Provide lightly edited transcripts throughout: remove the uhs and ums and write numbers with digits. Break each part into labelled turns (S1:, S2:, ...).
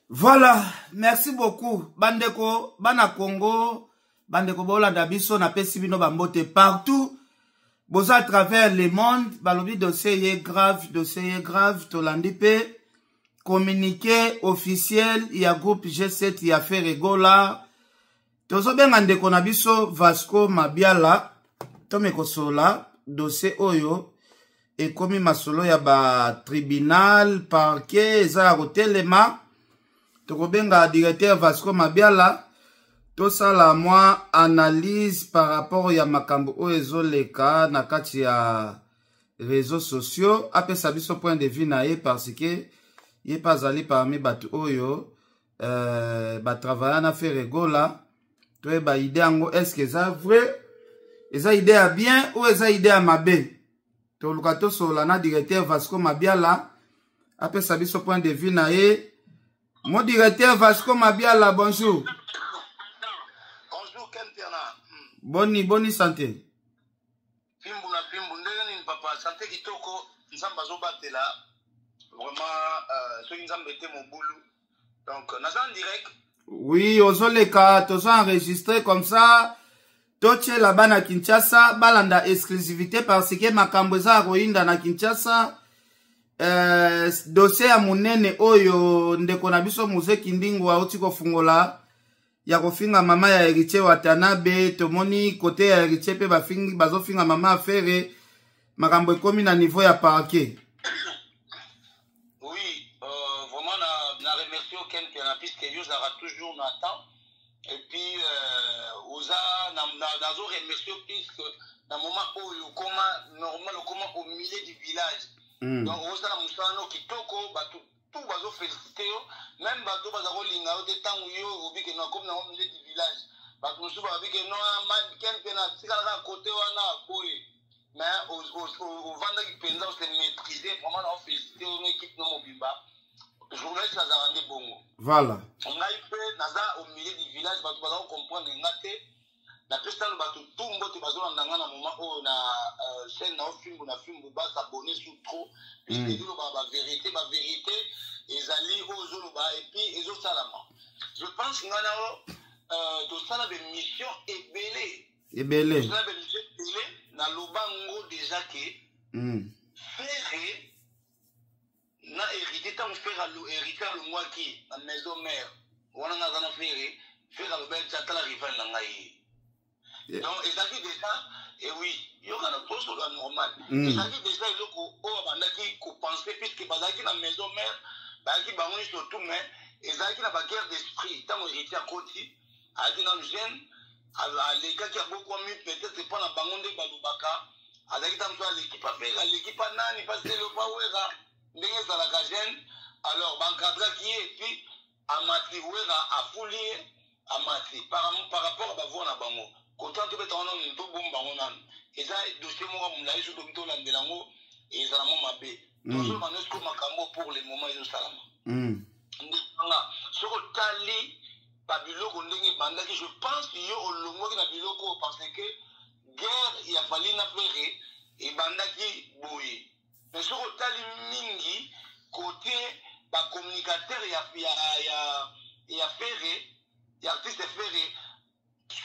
S1: Voilà, merci beaucoup. Bandeko, bana Congo, bandeko bolanda biso na pesi bino bambote partout. Boza à travers le monde, balobi dossier ye grave, dossier ye grave, tolandi pe communiqué officiel ya groupe G7 ya Ferre Gola. Tozobenga ndeko na biso Vasco Mabiala, tomekosola dossier oyo ekomi masolo ya ba tribunal parquet eza ya kotelema. Tokobenga directeur Vasco Mabiala tosala mwa analyse par rapport ya makambo oyo ezoleka na kati ya réseaux sociaux, apesa biso point de vue na ye parce que ye mpe azali parmi bato oyo batravailla na Ferre Gola. Toyeba idée yango, est-ce que eza vrai, eza idée ya bien ou eza idée ya mabe? Toluka tosolola na directeur Vasco Mabiala, apesa biso point de vue na ye. Mon directeur Vasco Mabiala, bonjour.
S2: Bonjour Ken Piana.
S1: Boni, boni santé.
S2: Pimbu na pimbu, ndenge nini papa? Santé kitoko, Nzambe azobatela. Vraiment, soki Nzambe te mobulu. Donc, naza en direct.
S1: Oui, ozoleka, tozo enregistré comme ça. Totiela bana Kinshasa, balanda exclusivité parce que makambo eza ya koyinda na Kinshasa. Dossier ya monene oyo ndeko na biso Mose Kindingu auti kofungola ya kofinga mama ya Héritier Watanabe, tomoni côté ya Héritier pe bafingi, bazofinga mama ya Ferre, makambo ekomi na niveau ya parquet.
S2: Oui, vraiment na remercie Ken Piana puisque yo zara toujours na temps. Et puis oza na nazo remercier puisque na moment oyo koma normal koma au milieu du village. Donc oza na musala no kitoko, bato tout bazo féliciter yo, même bato baza kolinga yo te tango yo obike na comme na au milieu du village. Bato mosusu babi ke non, Ken Piana tikala kaka côté wana boye. Mais ovandaki mpenza, ose maîtriser, vraiment na féliciter yo na équipe no mobimba. Journaliste azalaka nde bongo.
S1: Voilà.
S2: Ngai mpe naza au milieu du village, bato baza kocomprendre nga te. Napesi nano bato tu mbote bazolanda nga na moment oyo na chaîne na yo Fimbu na Fimbu, basabonner sur trop, puisque ezoloba ba vérité, ba vérité ezali oyo ozoloba et puis ezosalama. Je pense nga na yo tosala bémission ebele.
S1: Ebele.
S2: Tosala bémission ebele, naloba ngo déjà ke Ferre na hérité, ntango Ferre hérité alongwaki na maison mère wana, nga aza na Ferre, Ferre alobaki atala rival na ngai ye. Donc ezalaki déjà, et oui, yoka na tosolola normal, ezalaki déjà eloko oyo abandaki kopenser puisque bazalaki na maison mère, bazalaki bango nyonso tout, mais ezalaki na baguerre d'esprit. Ntango héritier akoti, azalaki nanu jeune, alekaki, abokwami peut-être mpo na bango nde balobaka azalaki ntango mosusu aleki pa Ferre, aleki pa nani, pa Selo, pa Wera, ndenge ezalaka jeune. Alors baencadraki ye et puis amati, Wera afuli ye, amati par rapport à bavoix na bango. Kota tobeta nanu, tobomba bango nanu, eza dossier moko ya molai, so tobi tolandela yango ezala mwa mabe. Tozoloba nyonso makambo pour le moment ezosalama. Ndenge soki otali babiloko ndenge ebandaki, je pense yo olongwaki na biloko oyo parce que guerre ya Fally na Ferre ebandaki boye. Mais soki otali mingi côté bacommunicateur ya Ferre, ya artiste Ferre,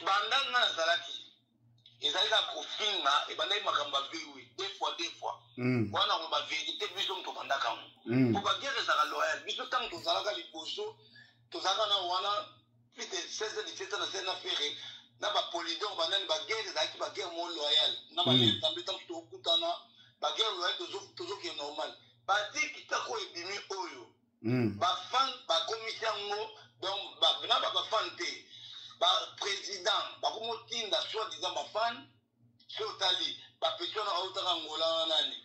S2: banda nga nazalaki, ezali kaka kofinga, ebandaki makambo ya viwi deux fois deux fois. Wana ngo bavérité, biso moto obandaka yango po baguerre ezalaka loyal. Biso ntango tozalaka liboso, tozalaka na wana plus de 16, 17 ans na se na Ferre na bapolidor banani, baguerre ezalaki baguerre mo loyal na banzambe. Ntango tokutana baguerre loyal, tozokende normal. Badi kitako oyo ebimi oyo, bafan bakomisi yango, donc na bafan te, baprésident bakomotinda soit disant bafan. So otali bapeti wana autaka Ngola wana, nani,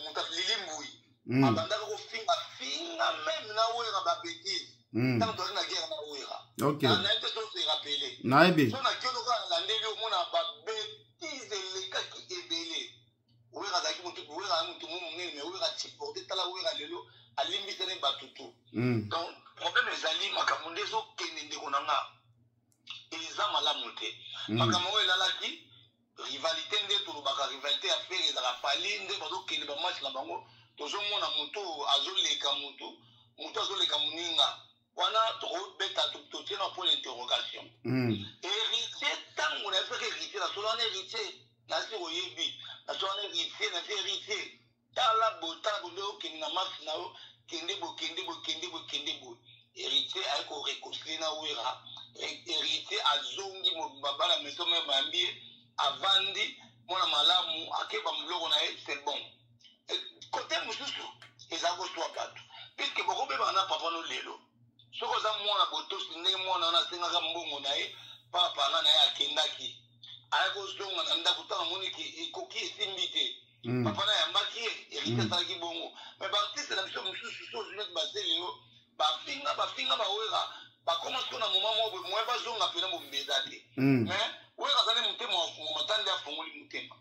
S2: moto Lili Mbui, abandaka kofinga finga même na Wera, babêtises, ntango tozali na guerre na Wera. Nayebi te so se rappeler.
S1: Nayebi.
S2: So na kioto kaka nalandeli, omona babêtises elekaki ebele. Wera azalaki motu, Wera azalaki motu mo monene, mais Wera supporte. Tala Wera lelo, alimbisani bato tu. Donc problème ezali makambo nde ezokende, ndeko na nga, eza malamu te. Makambo oyo elalaki rivalité nde tolobaka, rivalité ya Ferre ezalaka Fally nde bazokende bamatch na bango, tozomona motu azoleka motu, motu azoleka moninga. Wana tokobeta, totie na point d'interrogation. Héritier, ntango nayebisaki Héritier, nasolo wana, Héritier, nasi koyebi, nasolo wana Héritier, nasi Héritier, tala boye, tala boye, nde okende na marche na yo, kende boye, kende boye, kende boye, kende boye. Héritier aye koréconcilier na Wera. Héritier azongi mobimba, bana Maison Mère bayambi ye, avandi mwana malamu, akeba biloko na ye, c'est bon. Côté mosusu eza koswa bato, puisque bokobebaka na papa no lelo. Soki oza mwana botosi, ndenge mwana wana asengaka mbongo na ye, papa na ye akendaki, aya kozonga na ndako, ntango amoniki ekoki esimbi te, papa na yambaki ye. Héritier asalaki bongo. Mais baartiste na biso mosusu, so ozwi neti basele yo, bafinga, bafinga bawera, bakoma siko na moma moko boye, moye bazonga mpena bombeza te. Mais Wera azali motema wa fungoma, ta nde afungoli motema.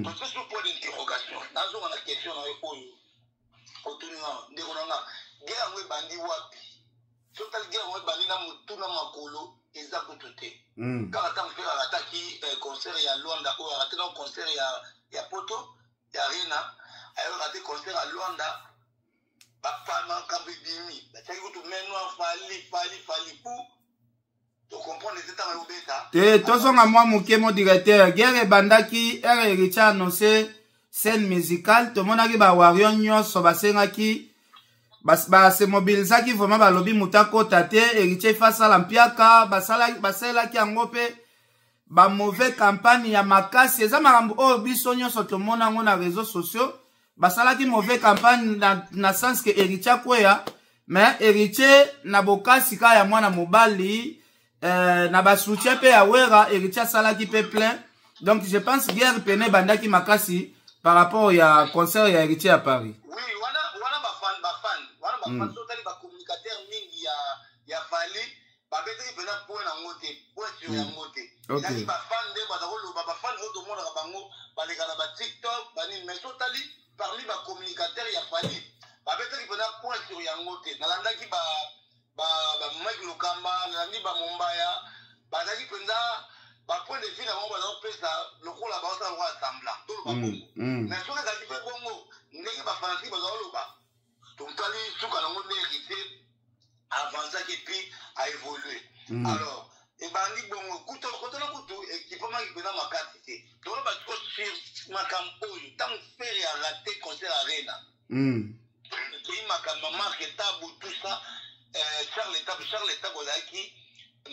S2: Totie sur point d'interrogation. Nazonga na question na yo oyo otuni nga, ndeko na nga. Guerre yango ebandi wapi? So tali, guerre yango ebandi na motu na makolo eza kutu te. Kaka ntango mpe arataki concert ya Luanda oyo, arate na concert ya Poto ya Arena, ayoka te concert ya Luanda, makambo ebimi, batiaki kutu main noire, Fally, Fally, Fally pu tocomprendre te ntango ayobeta.
S1: Te, tozonga mwa moke, mo directeur. Guerre ebandaki ere Héritier annonce scène musicale. Tomonaki bawarrior nyonso basengaki, base mobilisaki vraiment, balobi moto akota te, Héritier fa asala mpiaka. Basalelaki yango mpe bamauvais campagne ya makasi. Eza makambo oyo biso nyonso tomona yango na réseaux sociaux. Basalaki mauvais campagne na sens ke Héritier akweya. Mais Héritier na bokasi kaka ya mwana mobali, na basoutien mpe ya Wera, Héritier asalaki mpe plein. Donc je pense guerre pene ebandaki makasi par rapport ya concert ya Héritier ya Paris.
S2: Oui, wana bafan, bafan wana, bafan. Sotali bacommunicateur mingi ya Fally, babetaki mpena point yango te, point sur yango te. Ezalaki bafan nde baza koloba, bafan oyo tomonaka bango baleka na baTikTok, banini. Mais sotali parmi bacommunicateur ya Fally, babetaki mpena point sur yango te. Nalandaki ba Mike Lokamba, nalandi bamombaya, bazalaki mpenza bapoint de vue na bango, baza kopesa lokola baosala lokola semblant, toloba bongo. Mais soki ezalaki mpe bongo ndenge bafanatike baza koloba, totali suka nango nde Héritier avançaki et puis aévolue. Alors ebandi bongo kutu kotona kutu ekipamaki mpena makasi te. Toloba siko sur makambo oyo, ntango Ferre arate concert Arena, ekei makambo Marc Tabu, tout ça, Charles Tabu. Charles Tabu azalaki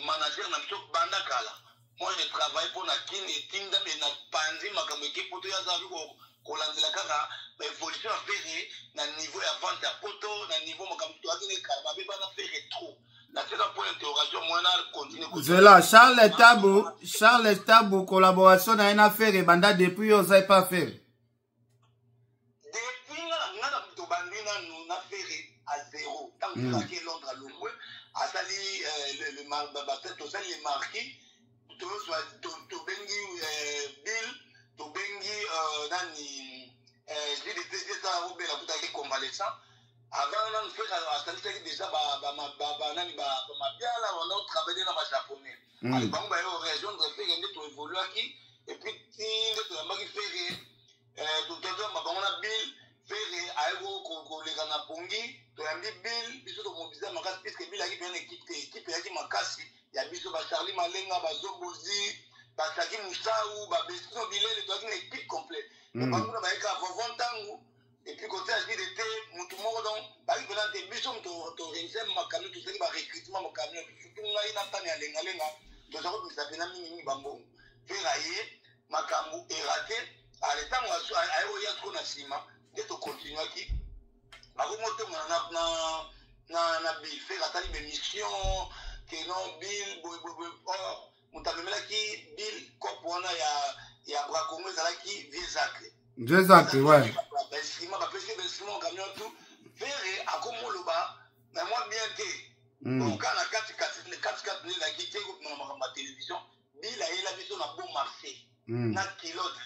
S2: manager na biso banda kala. Moi, je travaille mpo na Kini, etinda me na panzi makambo eke Poto. Ye azalaki kolandela kaka baévolution ya Ferre na niveau ya vente ya Poto, na niveau makambo toyaki ne kala babebana Ferre trop. Natika point interrogation, mwana continue.
S1: Zela, Charles Tabu, Charles Tabu, collaboration na ye na Ferre ebanda depuis yo oza epa Ferre?
S2: Depuis nga na tobandi nanu na Ferre à zéro, ntango tozalaki Londres, alongwe, asali tosali le marquis, tozwa, tobengi Bill, tobengi nani, JDT esala kobela, kutaki convalescent. Avant nanu Ferre asalisaki déjà banani, bamabiala banda kotravaille na bajaponais. Ale bango baye korejoindre Ferre, nde toévoluaki. Et puis ti nde toyambaki Ferre, toyamba bango na Bill. Ferre aye koleka na pongi, toyambi Bill, biso tomobilize makasi, puisque Bill ayaki mpena équipe te. Équipe eyaki makasi ya biso, bacharli Malenga, bazobozi, basaki Musau, babesino bilele, toyaki na équipe complet. Bango na bayeka vovon ntango. Et puis côté ya JDT, motu moko, donc bayaki mpena te. Biso moto toorganize makamio, tozalaki barecrutement makamio, surtout ngai na ntani ya lengalenga, toza kobimisa mpena mingimingi bambongo. Ferre aye, makambo erate. Ale ntango aye koya siko na nsima, nde tokontinuaki bakomotongana na Bill. Ferre asali bémission ke non, Bill boye boye boye. Or moto amemelaki Bill cope wana ya Bracongo ezalaki vieux Zacle.
S1: Vieux Zacle, ouais.
S2: Bainstrument, bapesi bainstrument, camion, tout. Ferre akomoloba na mwa bien te. Bon, kaka na kati kati kati kati nde ezalaki te kopima makambo ya télévision. Bill ayela biso na bon marché na kilote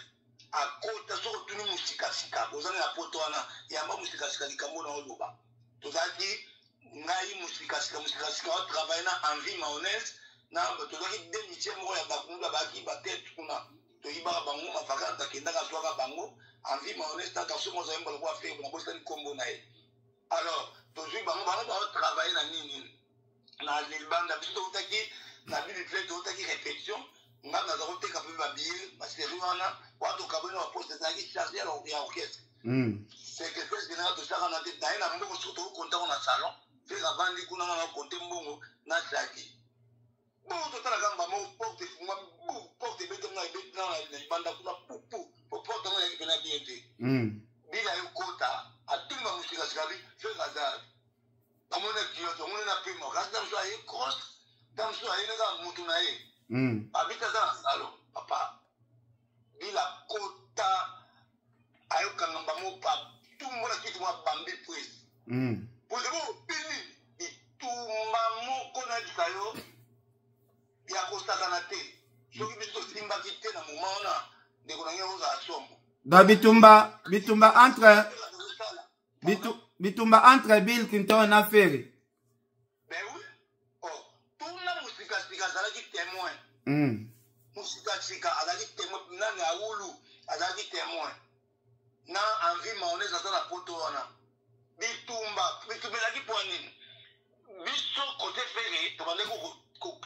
S2: akota. Soki otuni mosikasika ozali na Poto wana, yamba mosikasika, likambo na oloba. Tozalaki ngai, mosikasika, mosikasika otravaille na Envie Mayonnaise, na tozalaki de métier moko ya bakundu, bayaki batete kuna, toyibaka bango mavacance, bakendaka, azwaka bango Envie Mayonnaise na garçon moko azayemba lokola Ferre, nabosani nkombo na ye. Alors tozwi bango, bango baotravaille na nini. Na libanda, biso toutaki na bibi ple, toutaki répétition. Nga naza koteka mpe babillet, basérie wana wana tokaboli na baposte, ezalaki charge ya orchestre. Secrétaire général tosaka na te naye na mbongo. Soki tokokontango na salon, Ferre avandi kuna, nga na konte mbongo na saki bongo. Totalaka mbamo, porte efungwami, bu porte ebeti nga, ebeti na libanda kuna, pupu po porte yango eyaki mpena bien te. Bila yo kota, atumba mosikasika bi Ferre aza amoni culotte, amoni na pema, kasi ta mosusu aye cross, ta mosusu aye kaka mutu na ye. Abiti aza na salon. Papa bila kota, ayokanga bango, atumbola kiti mwa bambi prise. Pose bo bini bitumba moko nayebisa yo ya kosakana te. Soki biso tosimbaki te na moment wana, ndeko na ngai, ozala sombo.
S1: Da bitumba, bitumba entre bitumba entre Bill Clinton na Ferre.
S2: Ben oui, oh, tuna mosikasika, azalaki témoin. Mosikasika azalaki témoin, nani awulu azalaki témoin na envie mayonnaise aza na poto wana. Bitumba, bitumba ezalaki mpo nini? Biso côté Ferre tobandaki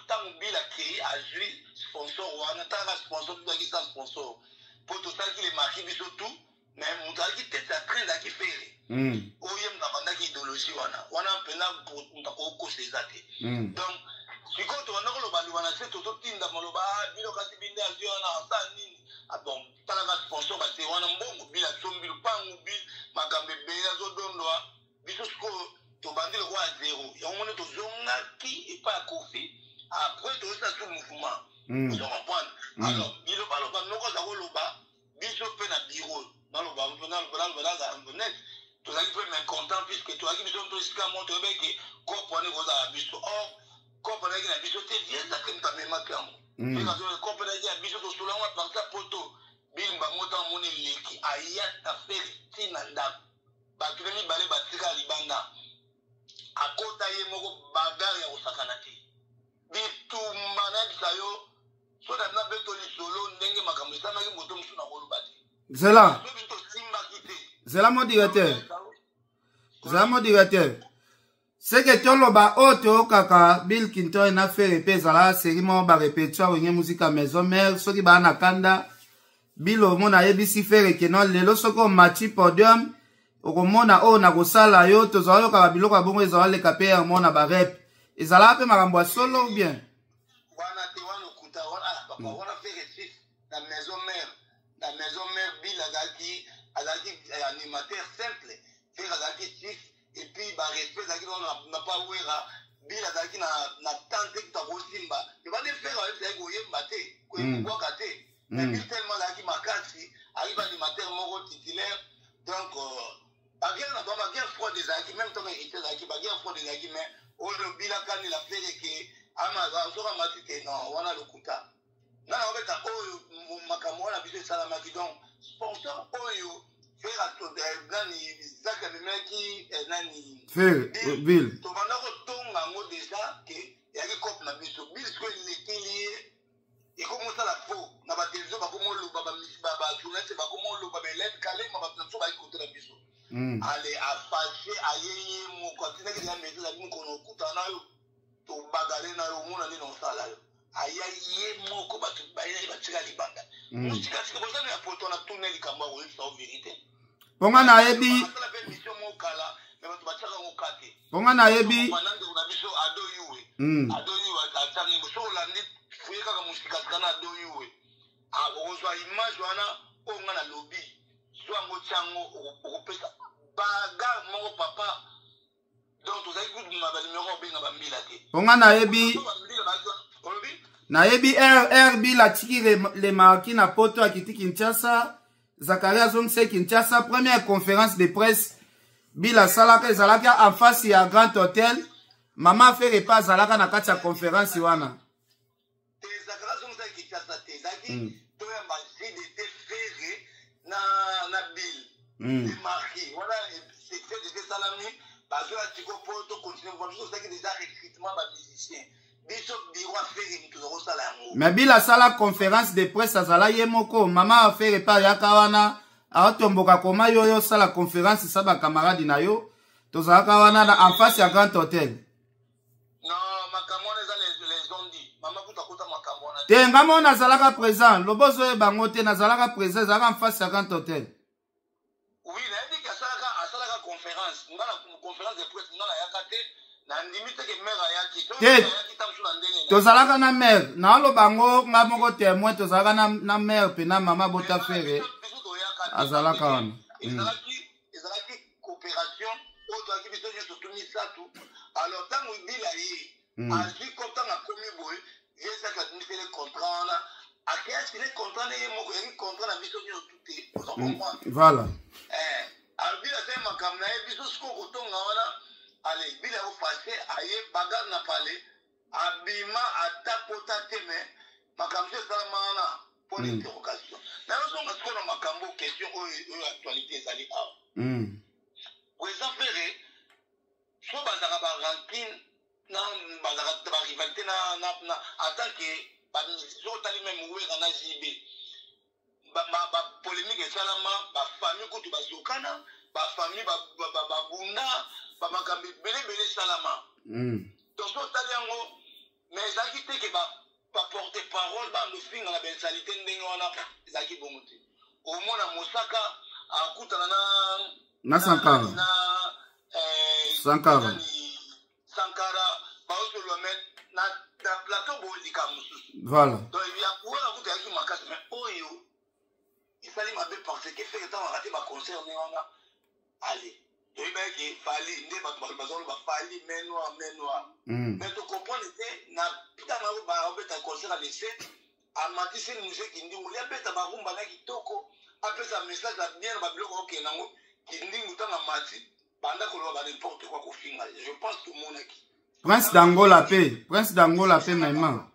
S2: ntango Bill akei, azwi sponsor wana, talaka sponsor, tozalaki sans sponsor mpo tosalaki le marquis biso tout, mais moto azalaki tete ya train ezalaki Ferre. Oyo ye moto abandaki idéologie wana wana mpena, moto akokosa eza te. Donc sikoyo tobanda koloba loba na se, tozotinda maloba bino, kasi binde azwi wana asala nini? Bon, talaka sponsor base wana, mbongo Bill asombi lupangu, Bill makambo ebele azodondwa. Biso sikoyo tobandi lokola zero. Yango moni tozongaki epai ya Kofi, après tozosala su mouvement. Ozo comprendre? Alors bilobaloba noko aza koloba, biso mpe na bureau, naloba naloba, nazala honnête, tozalaki mpe mécontent puisque tozalaki biso to esika moko, toyebaki ke cope wana ekozala biso. Or cope ezalaki na biso te, viezake moto amemaki yango. Cope ezalaki ya biso, tosolo yango apartir ya poto. Bill bango ntango moni eleki, aya na Ferre ntina ndako, bato ne mibale batika libanda, akota ye moko, bagarre ya kosakana te. Bitumba nayebisa yo, so na beto lisolo ndenge makambo esamaki, moto mosusu na koloba te.
S1: Zela.
S2: Soki tosimbaki te.
S1: Zela mo directeur, zela mo directeur. Seke toloba oyo toyokaka Bill Clinton na Ferre mpe ezalaka série moko, barépétition Wenge Musica Maison Mère. Soki baa na kanda, Bill omona ayebisi Ferre keno lelo soki omati podium, okomona oyo na kosala yo. Tozala yokaka biloko ya bongo, ezala leka mpe yango na barep, ezalaka mpe makambo ya solo ou bien?
S2: Wana te, wana okuta wana. Ah, papa, wana Ferre six na Maison Mère. Na Maison Mère, Bill azalaki animateur simple, Ferre azalaki six. Et puis barespect ezalaki na pa Wera. Bill azalaki na temps te kuta kosimba ebande. Ferre ayebisaki koyemba te, koyebwaka te, mais Bill tellement azalaki makasi, ayaki ba animateur moko titulaire. Donc baguerre na bango, baguerre froide ezalaki même ntango Héritier azalaki, baguerre froide ezalaki. Mais oyo bilakani la Ferre ke soki amati te, non, wana lokuta. Nga na obeta oyo makambo wana biso esalamaki. Donc sponsor oyo Ferre, nani Zak amemaki, nani?
S1: Ferre, Bill.
S2: Tobanda kotonga yango déjà ke eyaki cope na biso. Bill sikoyo elekeli ye, ekomosala fo na batelevizio, bakomoloba, bajournaliste bakomoloba, baelene kalema, bato na biso bayaki kote na biso. Ale afashe, aye ye moko, atindaki deja message, abi mokolo okutana na yo, tobagale na yo, omona nini osala yo. Aya ye moko, bato bayaki batika libanda. Mosikasika bozana ya poto na tuna likambo ya koyebisa yo vérité.
S1: Mpo nga nayebi.
S2: Asala mpe mission moko kala, me bato batiaka yango ka te.
S1: Mpo nga nayebi.
S2: Banda ndeko na biso Ado Yuwe. Ado Yuwe atiaka yango. Soki olandi, fuye kaka mosikasika na Ado Yuwe, okozwa image wana oyo nga nalobi. Zwa yango, tia yango, okopesa bagarre moko, papa. Donc tozalaki kutu na banimero obenga bambila te.
S1: Mpo nga nayebi.
S2: Bambila olobi.
S1: Nayebi rr Bill atiki le marquis na poto, akiti Kinshasa, Zakari azongisa Kinshasa. Première conférence de presse Bill asalaka ezalaki en face ya Grand Hotel. Mama Ferre epe azalaka na kati ya conférence wana.
S2: Te, Zakari azongisaki Kinshasa te, ezalaki toyamba JDT, Ferre na Bill. Le marquis wana, succès déjà esalami, bazwela siko mpo tocontinue. Biso tozalaki déjà recrutement bamusicien, biso bureau ya Ferre moto toza kosala yango.
S1: Mais Bill asala conférence de presse, azala ye moko. Mama Ferre epe ayaka wana, aotomboka koma yo oyo osala conférence sa bakamaradi na yo. Tozalaka wana na en face ya Grand Hotel.
S2: Non.
S1: Te, nga moko nazalaka présent. Lobo ozoyeba yango te, nazalaka présent, ezalaka mfasi ya Grand Hotel.
S2: Oui, nayebi ke asalaka conférence. Nga na conférence de presse, nga nayaka te. Nandimi te ke maire ayaki.
S1: Te, tozalaka na maire. Naoloba yango nga moko témoin, tozalaka na maire mpe na mama bota Ferre azalaka wana.
S2: Ezalaki coopération oyo tozalaki biso nyonso tu misato. Alors ntango bila ye azwi ko, ntango akomi boye, ye saki abimisele contrat wana, akei asine contrat na ye moko, ezalaki contrat na biso nyonso tu te. Ozo comprendre?
S1: Voilà.
S2: Alobi asali makambo na ye, biso sikoyo kotonga wana. Ale bila ofase aye bagarre na pale, abima ata pota te. Mais makambo so esalama wana mpo na interrogation, nazozonga sikoyo na makambo, question oyo actualité ezali awa. Président Ferre, so bazalaka barancune na bazalaka barivalité na en tant que so otali même Wera na JB, bapolémique esalama, bafamille kutu bazokana, bafamille babunda, bamakambo ebelebele esalama. Donc so otali yango, mais ezalaki te ke baporte parole bandofinga na bainsalité ndenge wana, ezalaki bongo te. Omona Mosaka akutana na
S1: na Sankara.
S2: Na
S1: Sankara.
S2: Sankara, baosolola, mais na plateau boye likambo mosusu.
S1: Voilà.
S2: Donc ya wana kuta eyaki makasi, mais oyo esali mabe parce que Ferre, ntango akati baconcert ndenge wana, ale toyebaki ke Fally nde bato bazoloba Fally main noire, main noire. Mais tocomprendre te na ntango baobeta concert ya lese, amatisi museki ndingu, abeta barumba na kitoko, apesa message ya bien na babiloko okende yango. Kindingu ntango amati, banda koloba ba n'importe quoi, kofinga, je pense tomonaki.
S1: Prince d'Angola mpe, Prince d'Angola mpe même.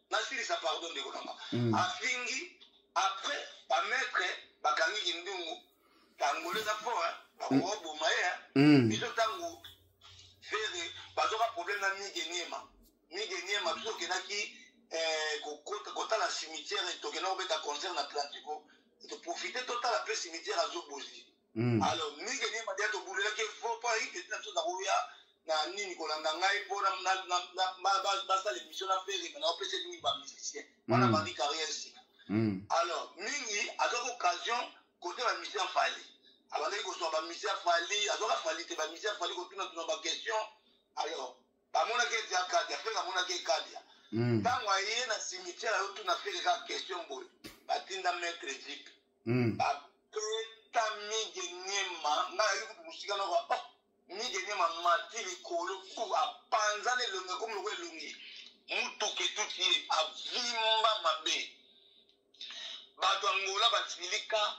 S2: Nasilisa, pardon ndeko nanga. Afingi, après bamaître bakangi Kindungu. Angola eza fort, bakoboma ye. Biso ntango Ferre bazoka problème na Mige Niema, Mige Niema, biso okendaki kotala cimetière, tokenda kobeta concert na Atlantico, toprofite totala mpe cimetière azobozi. Alors Mige Niema deya tobulelaki fo mpo ayiki na biso nakoya na nini kolanda ngai mpo basala émission na Ferre, me naopesa mingi bamusicien wana bandi carrière sika. Alors mingi azwaki occasion kote bamusicien Fally, abandaki kozwa bamusicien Fally, azwaka Fally te, bamusicien Fally kotunatuna baquestion. Alors bamonaki ete akadia Ferre, amonaki ekadia. Ntango aye na cimetière, ayotuna Ferre kaka question boye, batinda maître Jeep, babeta Mige Niema. Ngai ayaki kutu mosika noko, oh, Mige Niema mati likolo ku apanzana elongi, akomi lokola elongi mutuka etuti ye, avimba mabe. Bato Angola basilika,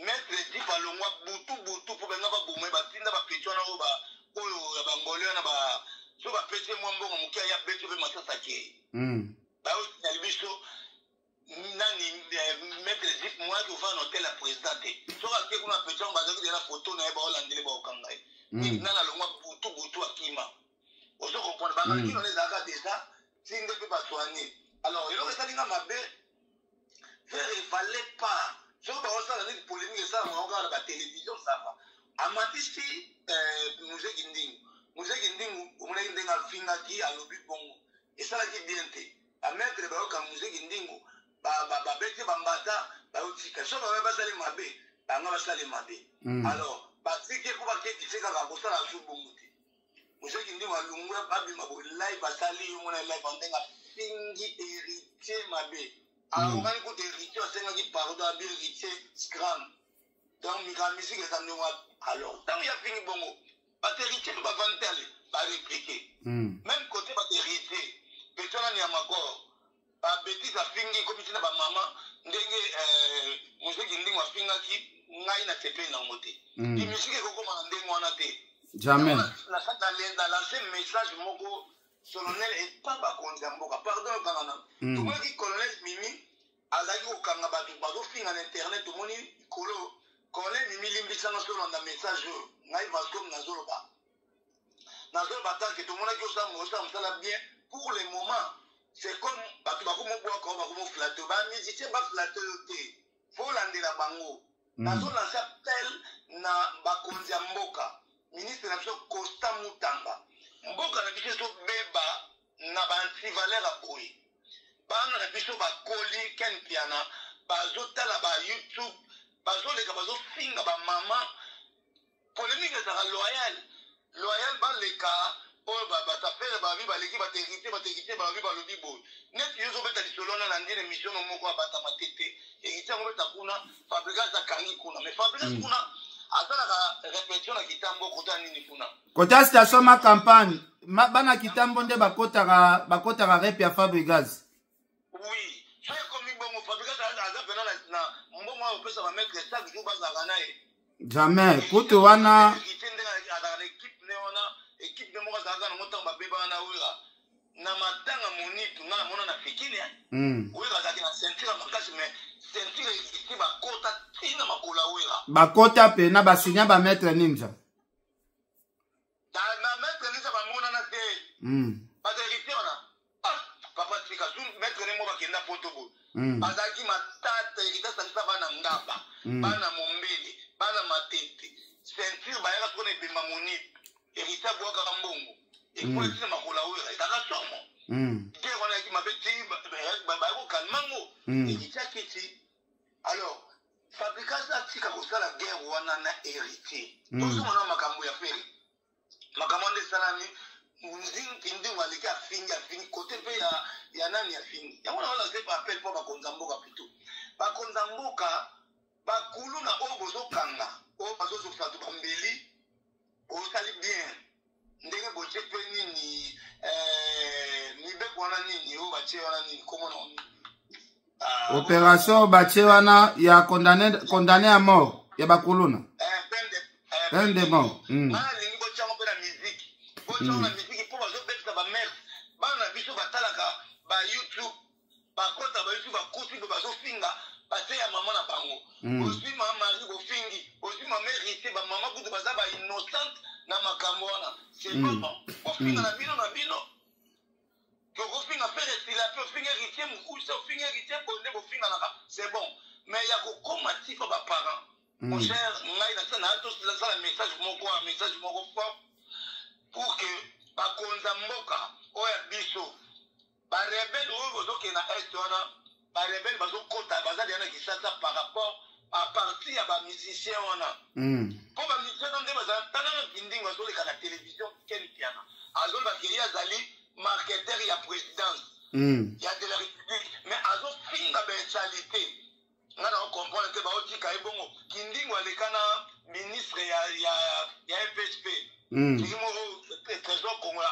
S2: maître Jeep alongwa butu butu mpo benga baboma ye. Batinda bapeti wana oyo ya bangole wana, so bapesi ye mwa mbongo moke, aya beti mpe masasa akei. Bayotinali biso nani, maître Jeep moyaki ofanda na hotel ya président te. Soki ake kuna, peti yango bazalaki deja na foto na ye, baolandele, baokanga ye. Nani alongwa butu butu, akima. Ozo comprendre? Bakaki wana ezalaka déjà ti nde mpe basoigne. Alors eloko esalinga mabe, Ferre efallait pas, soki baosala neti polémique esalamaka kaka na batélévision, ça va. Amatisi Muzeki Ndingu, Muzeki Ndingu omonaki ndenge afingaki, alobi bongo, esalaki bien te. Bamaître bayokanga Muzeki Ndingu, babeti bambata, bayotika. So babe basali mabe, banga basali mabe. Alors batiki mpo baketise kaka kosala su bongo te. Muzeki Ndingu alungwa, babima boye live, asali yo mona live ndenge afingi Héritier mabe. Alongani kuta Héritier asengaki pardon, abi Héritier scram. Donc mika musique eza ndenge wapi? Alors ntango ya fingi bongo, bato Héritier mpe bavandi te, ale barépliquer. Même côté bato Héritier petit wana ya makor, babétise afingi komi ntina bamama ndenge Muzeki Ndingo afingaki, ngai na sepeli nango te. Musique ekokoma na ndenge wana te.
S1: Jamais.
S2: Na lance message moko solennel epa bakonzi ya mboka. Pardon, okanga na tomonaki colonel Mimi azalaki kokanga bato bazofinga na internet, tomoni likolo. Colonel Mimi, limbisanga so olanda message oyo ngai Vascom nazoloba. Nazoloba tanke tomonaki osala mosala bien. Pour le moment, c'est comme bato bakomobwaka oyo bakomoflatter, bamusicien baflatter yo te, fo olandela bango. Nazolancer appel na bakonzi ya mboka, ministre na biso Constant Mutamba. Mboka na biso ezobeba na baantivaleur ya boye. Bana na biso bakoli, Ken Mpiana, bazotala ba YouTube, bazoleka, bazofinga bamama. Polémique ezalaka loyal loyal, baleka oyo basafere babi baleki bato, héritier, bato héritier balobi, balobi boye. Neti yo ozobeta lisolo wana na ndine émission no moko abatama te te, héritier yango beta kuna, Fabrigas akangi kuna, mais Fabrigas kuna asalaka répétition na Kitambo, kota nini kuna.
S1: Kota station Ma Campagne, bana Kitambo nde bakotaka rep ya Fabrigas.
S2: Oui, so ekomi bongo, Fabrigas aza pena na mbongo oyo opesa bamaître chaque jour, bazalaka na ye.
S1: Jamais kutu wana.
S2: Héritier ndenge azalaka na équipe ne wana, équipe ne moko azalaka nango ntango babebaka na Wera na matanga monitu, nga namona na Fikini. Wera azalaki na ceinture ya makasi, mais ceinture Héritier bakota ntina makolo ya Wera.
S1: Bakota mpe na basinya bamaître ninja.
S2: Na maître ninja bamonana te. Bato héritier wana, ah, papa tika su maître ne mo bakenda poto boye. Bazalaki matata, héritier asangisa bana Ngaba, bana Mombele, bana Matete, ceinture bayaka sikoyo na ebemba monip, héritier abwakaka mbongo ekola ntina makolo ya Wera, ezalaka somo. Guerre wana yaki mabe ti baya kokalma ngo. Héritier akiti. Alors Fabrigas atika kosala guerre wana na héritier. Tozomona makambo ya Ferre, makambo wana esalami, Kindingo aleki, afingi, afingi kote mpe ya nani, afingi yango. Na wana se appel mpo bakonza mboka, plutôt bakonza mboka, bakulu na oyo bozokanga, oyo bazozokisa bato bambeli, osali bien ndenge botie mpe nini, mibeko wana nini oyo batie wana nini, komona.
S1: Ah, opération batie wana ya condamné à mort ya bakuluna.
S2: Peine
S1: de mort.
S2: Alingi botyango mpe na musique, botyango na musique mpo bazobebisa bamères. Bana na biso batalaka ba YouTube, bakota ba YouTube, bakuti mpe bazofinga base ya mama na bango. Ozwi mama Marie, bofingi, ozwi mama Héritier, bamama kutu baza bainnocente na makambo wana, c'est pas bon. Bofinga na bino na bino, tokofinga Ferre esila mpe ofinga héritier mokusa, ofinga héritier boye nde bofinganaka, c'est bon, mais ya kokóma tifa baparent. Mon cher, ngai nasala message moko, message moko fort pour que bakonza mboka oyo ya biso, barebelles oyo bozokende na Est wana, barebelles bazokota, baza deya na Kisasa par rapport à partir ya bamusicien wana, mpo bamusicien wana nde bazala tala na Kindingo azoleka na télévision, Ken Piana azolobaka ye azali marketeur ya présidence ya de la République, mais azofinga bainsanité. Nga na ocomprendre te, baotika ye bongo. Kindingo aleka na ministre ya EPSP, soki moko Trésor Congo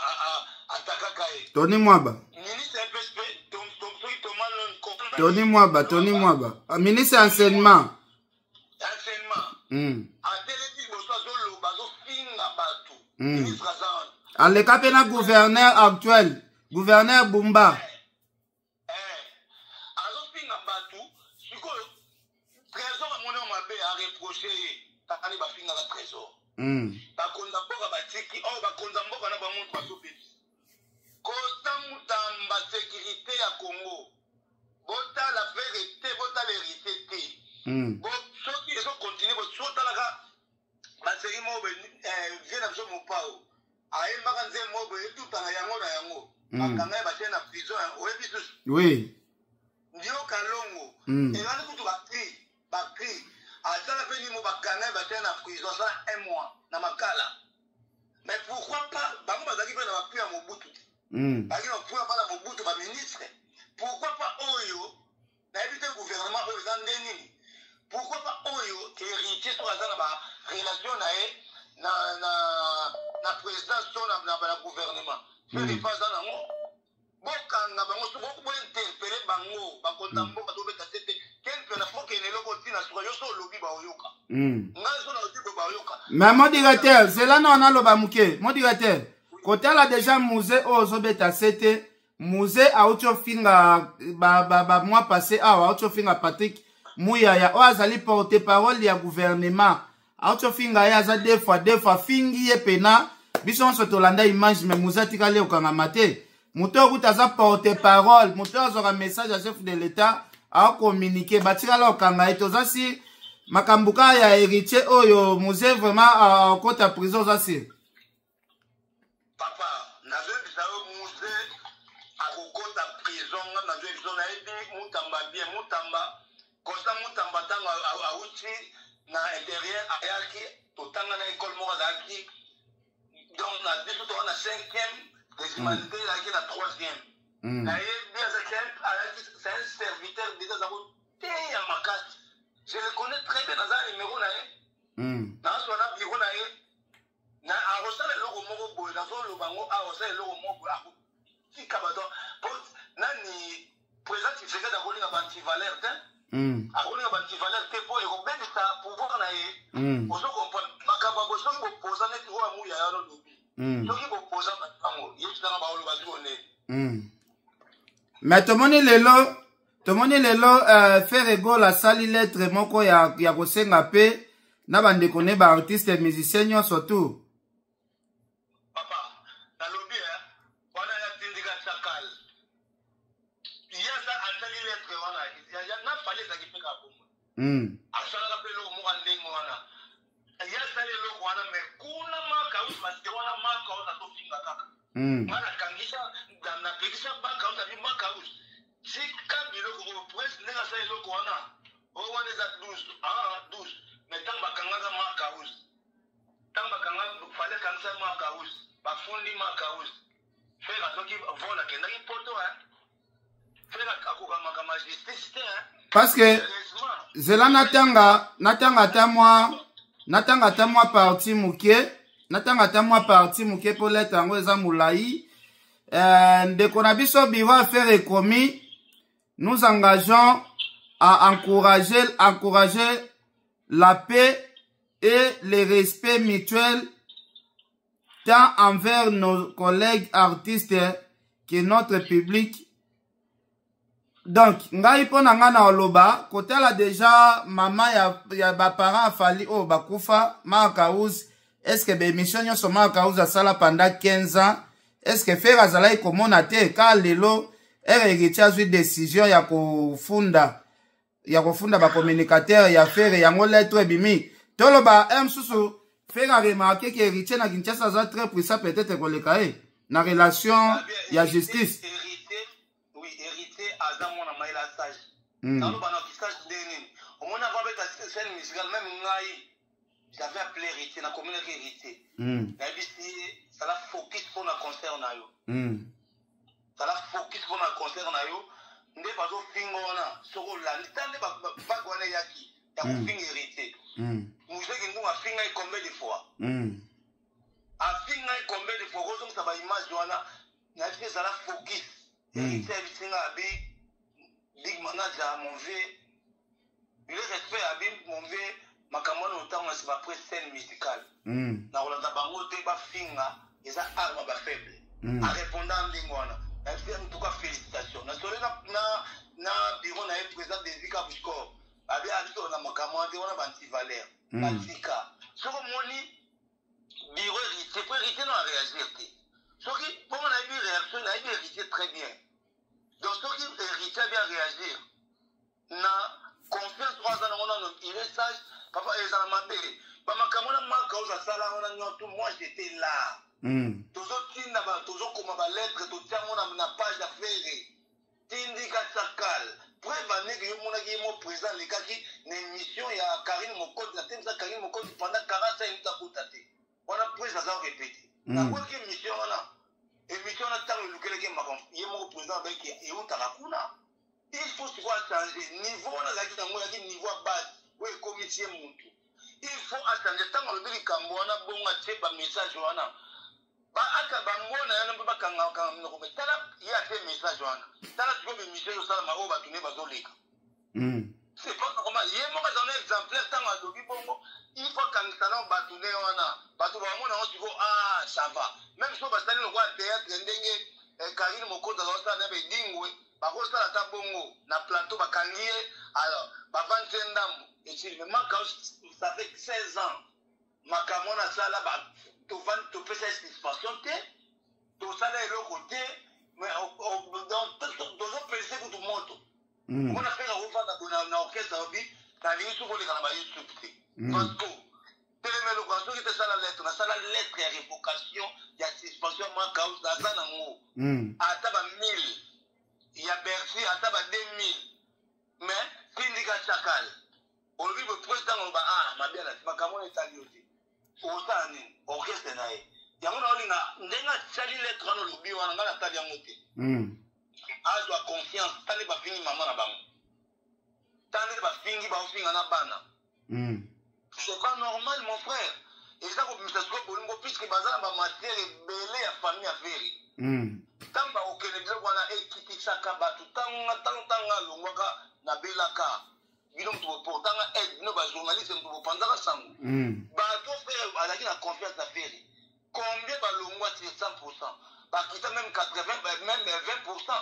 S2: atakaka ye.
S1: Tony Mwaba.
S2: Ministre ya EPSP, soki Thomas.
S1: Tony Mwaba, Tony Mwaba, ministre ya enseignement.
S2: Enseignement. Atelemi liboso, azoloba, azofinga bato. Ministre aza wana.
S1: Aleka mpe na gouverneur actuel, gouverneur Bumba.
S2: Azofinga bato. Sikoyo Trésor amoni oyo mabe, areproche ye kani bafingaka Trésor. Bakonza mboka batiki oyo, bakonza mboka na bango bazobebisa Kota Mutamba, sécurité ya Congo. Botala Ferre te, botala héritier te. Soki ezocontinue, sotalaka basérie moko boye, vie na biso, Mopao ayembaka nzembo moko boye, etutana yango na yango, bakanga ye, batie na prison, oyebi susu.
S1: Oui.
S2: Ndioka Longo, elandi kutu bacri bacri, asala mpe nimo, bakanga ye, batie na prison, asala un mois na Makala. Mais pourquoi pas bango bazalaki mpe na bacri ya Mobutu te? Bazalaki na bacri ya bana Mobutu, baministre. Pourquoi pas oyo nayebi te, gouvernement oyo eza nde nini? Pourquoi pas oyo héritier, soki aza na barelation na ye na présidence to na gouvernement, Ferre aza nango, bokanga bango, so bointerpeller bango, bakonza mboka. Tobeta te te, ken mpe na fokende eloko ntina suka yo so olobi, baoyoka. Ngai so nalobi bo, baoyoka.
S1: Mais mon directeur, zela na naloba moke. Mon directeur, kotala déjà Mzee oyo ozobeta se te, Mzee auti ofinga ba mois passé awa, auti ofinga Patrick Muyaya oyo azali porte parole ya gouvernement, auti ofinga ye, aza deux fois, deux fois fingi ye pena. Biso nyonso tolanda image, mais Mzee atikali okangama te. Moto oyo kuta aza porte parole, moto oyo azwaka message ya chef de l'État, acommuniquer, batikala okanga ye. Toza si makambo kaka ya héritier oyo, Mzee vraiment akota prison, oza si.
S2: Papa, nazoyebisa yo, Mzee. Akokota prison. Nga nazwi biso, nayebi Mutamba bien. Mutamba, Constant Mutamba, ntango awuti na intérieur, ayaki totanga na école moko. Azalaki donc na biso toka na cinquième des humanités, azalaki na troisième. Nayebi, azalaki, c'est un serviteur déjà, aza koteya makasi. Je le connais très bien, naza na numéro na ye, nazwa na bureau na ye. Na akosala eloko moko boye, nazoloba yango awa, akosala eloko moko boye, akotika bato po nani? Président Tshisekedi akolinga baantivaleur te. Akolinga baantivaleur te mpo ekobebisa pouvoir na ye. Ozo comprendre makambo ya boye, soki bopoza neti oyo amuya ya lobi, soki bopoza batango yetinanga, baoloba siko ndeni.
S1: Mais tomoni lelo Ferre Gola asali lettre moko ya kosenga mpe na bandeko ne baartiste musicien nyonso tu.
S2: Papa, nalobi wana ya tindika chakal, ye aza asali lettre wana na Fally, ezalaki mpe kaka bongo. Asalaka mpe eloko moko ya ndenge wana, ye asali eloko wana, mais kuna Makausi, parce que wana Makausi azofinga kaka. Nga nakangisa, napekisa Makausi, abi Makausi, tika biloko oyo. Prince ndenge asala eloko wana, oyo wana eza 12, ah 12. Mais ntango bakangaka Makausi, ntango bakanga Fally, akangisa Makausi, bafundi Makausi, Ferre azwaki vol, akendaki Poto. Ferre akokamaka ma justice te.
S1: Parce que
S2: heureusement
S1: zela, natanga ata mwa partie moke, natanga ata mwa partie moke mpo lettre yango eza molai. Ndeko na biso, bureau affaire ekomi: nous engageons à encourager la paix et le respect mutuel tant envers nos collègues artistes que notre public. Donc ngai, mpo na ngai na oloba, kotala déjà mama ya baparent a Fally oyo bakufa, Mark House, est-ce baémission nyonso Mark House asala pendant 15 ans, est-ce Ferre azalaki komona te? Ka lelo ere Héritier azwi décision ya kofunda bacommunicateur ya Ferre, yango lettre ebimi. Toloba e mosusu, Ferre aremarquer ke Héritier na Kinshasa aza très puissant, peut-être koleka ye na relation ya justice.
S2: Héritier, oui, Héritier aza mwana mayele, sage. Naloba na kisage ndenge nini? Omoni, avant abeta scène musicale, même ngai j'avais appelé Héritier, nakominaki Héritier, nayebisi ye: sala focus mpona concert na yo. Sala focus mpona concert na yo. Nde bazofinga wana, soki olandi ta nde vague wana eyaki ya kofinga Héritier, Muzeki Ngungu afinga ye combien de fois? Afinga ye combien de fois? Kozongisa baimage wana, nayebisi ezala focus. Héritier ayebisi nga, abi: "Big manager, mon vieux, le respect." Abi: "Mon vieux, makambo wana otango na nsima, après scène musicale, nakolanda bango te. Bafinga eza arme bafaible." Arépondant ndenge wana, nayebisi: "En tout cas, félicitation." Nasole na bureau na ye, président Desika Bushcor, abi abiso na makambo wana te, wana baantivaleur. Batika. Soki omoni bureau Héritier, po Héritier no aréagir te, soki bongo nayebi réaction, nayebi Héritier très bien. Donc soki Héritier abi aréagir na confiance oyo aza nango nano, il est sage, papa, ezala mabe. Bamakambo wana maka oyo asala wana nyonso, moi j'étais là. Tozotinda, tozokoma balettre, totiango na page ya Ferre, tindika sakal. Preuve aneke, yo monaki ye mo président alekaki na émission ya Karine Mokonzi, natemisa Karine Mokonzi pendant 45 minutes, akota te. Wana président aza répété. Nakwaki émission wana, émission wana ntango elukelaki makambo, ye moko président abeki eutaka kuna. Il faut sikoyo achange niveau wana azalaki nango, ezalaki niveau ya base oyo ekomisi ye mutu. Il faut achange. Ntango alobi likambo wana bongo, atie bamessage wana, aka bango na yana mpe bakangakanga minoko. Me tala, ye atie message wana, tala sikoyo bémission ezosalama oyo bato ne bazoleka. C'est pas comment ye moko aza na exemplaire. Ntango alobi bongo, il faut akangisa nao bato ne wana, bato bamona yango sikoyo. Ah, ça va, même so basali lokola théâtre ndenge Karine Mokonzi azosala na bedingwe, bakosala ata bongo na plateau, bakangi ye, alors bavandi ye ndambo, esili. Mais Maka, ça fait 16 ans makambo wana asala, tovandi, topesa ye suspension te, tosala eloko te, mais tozopese kutu moto. Omona Ferre akovanda boye na orchestre, alobi: "Nalingi soki oleka na bayoutube te." Parce que te Telema eloko wana, soki te sala lettre, nasala lettre ya révocation ya suspension ya Mark House, naza nango. Ata ba 1000 ya Bercy, ata ba 2000, mais tindika chakal olobi boye président oloba ah mabe alati makambo wana etali yo te, okosala nini orchestre na ye yango. Naolinga ndenge asali lettre wana, olobi wana, ngai natali yango te. Azwa conscience, tali bafingi mama na bango, tali bafingi, baofinga na bana. C'est pas normal, mon frère. Eza kobimisa sikoyo bolingo, puisque baza na bamatière ebele ya famille ya Ferre. Ntango bakokende, biloko wana ekitisaka bato. Ntango ntango alongwaka, nabelaka bino moto boportanga aide, bino bajournaliste moto bopanzaka sango. Bato Ferre azalaki na confiance na Ferre, combien balongwa sur 100, bakita même 80, même 20?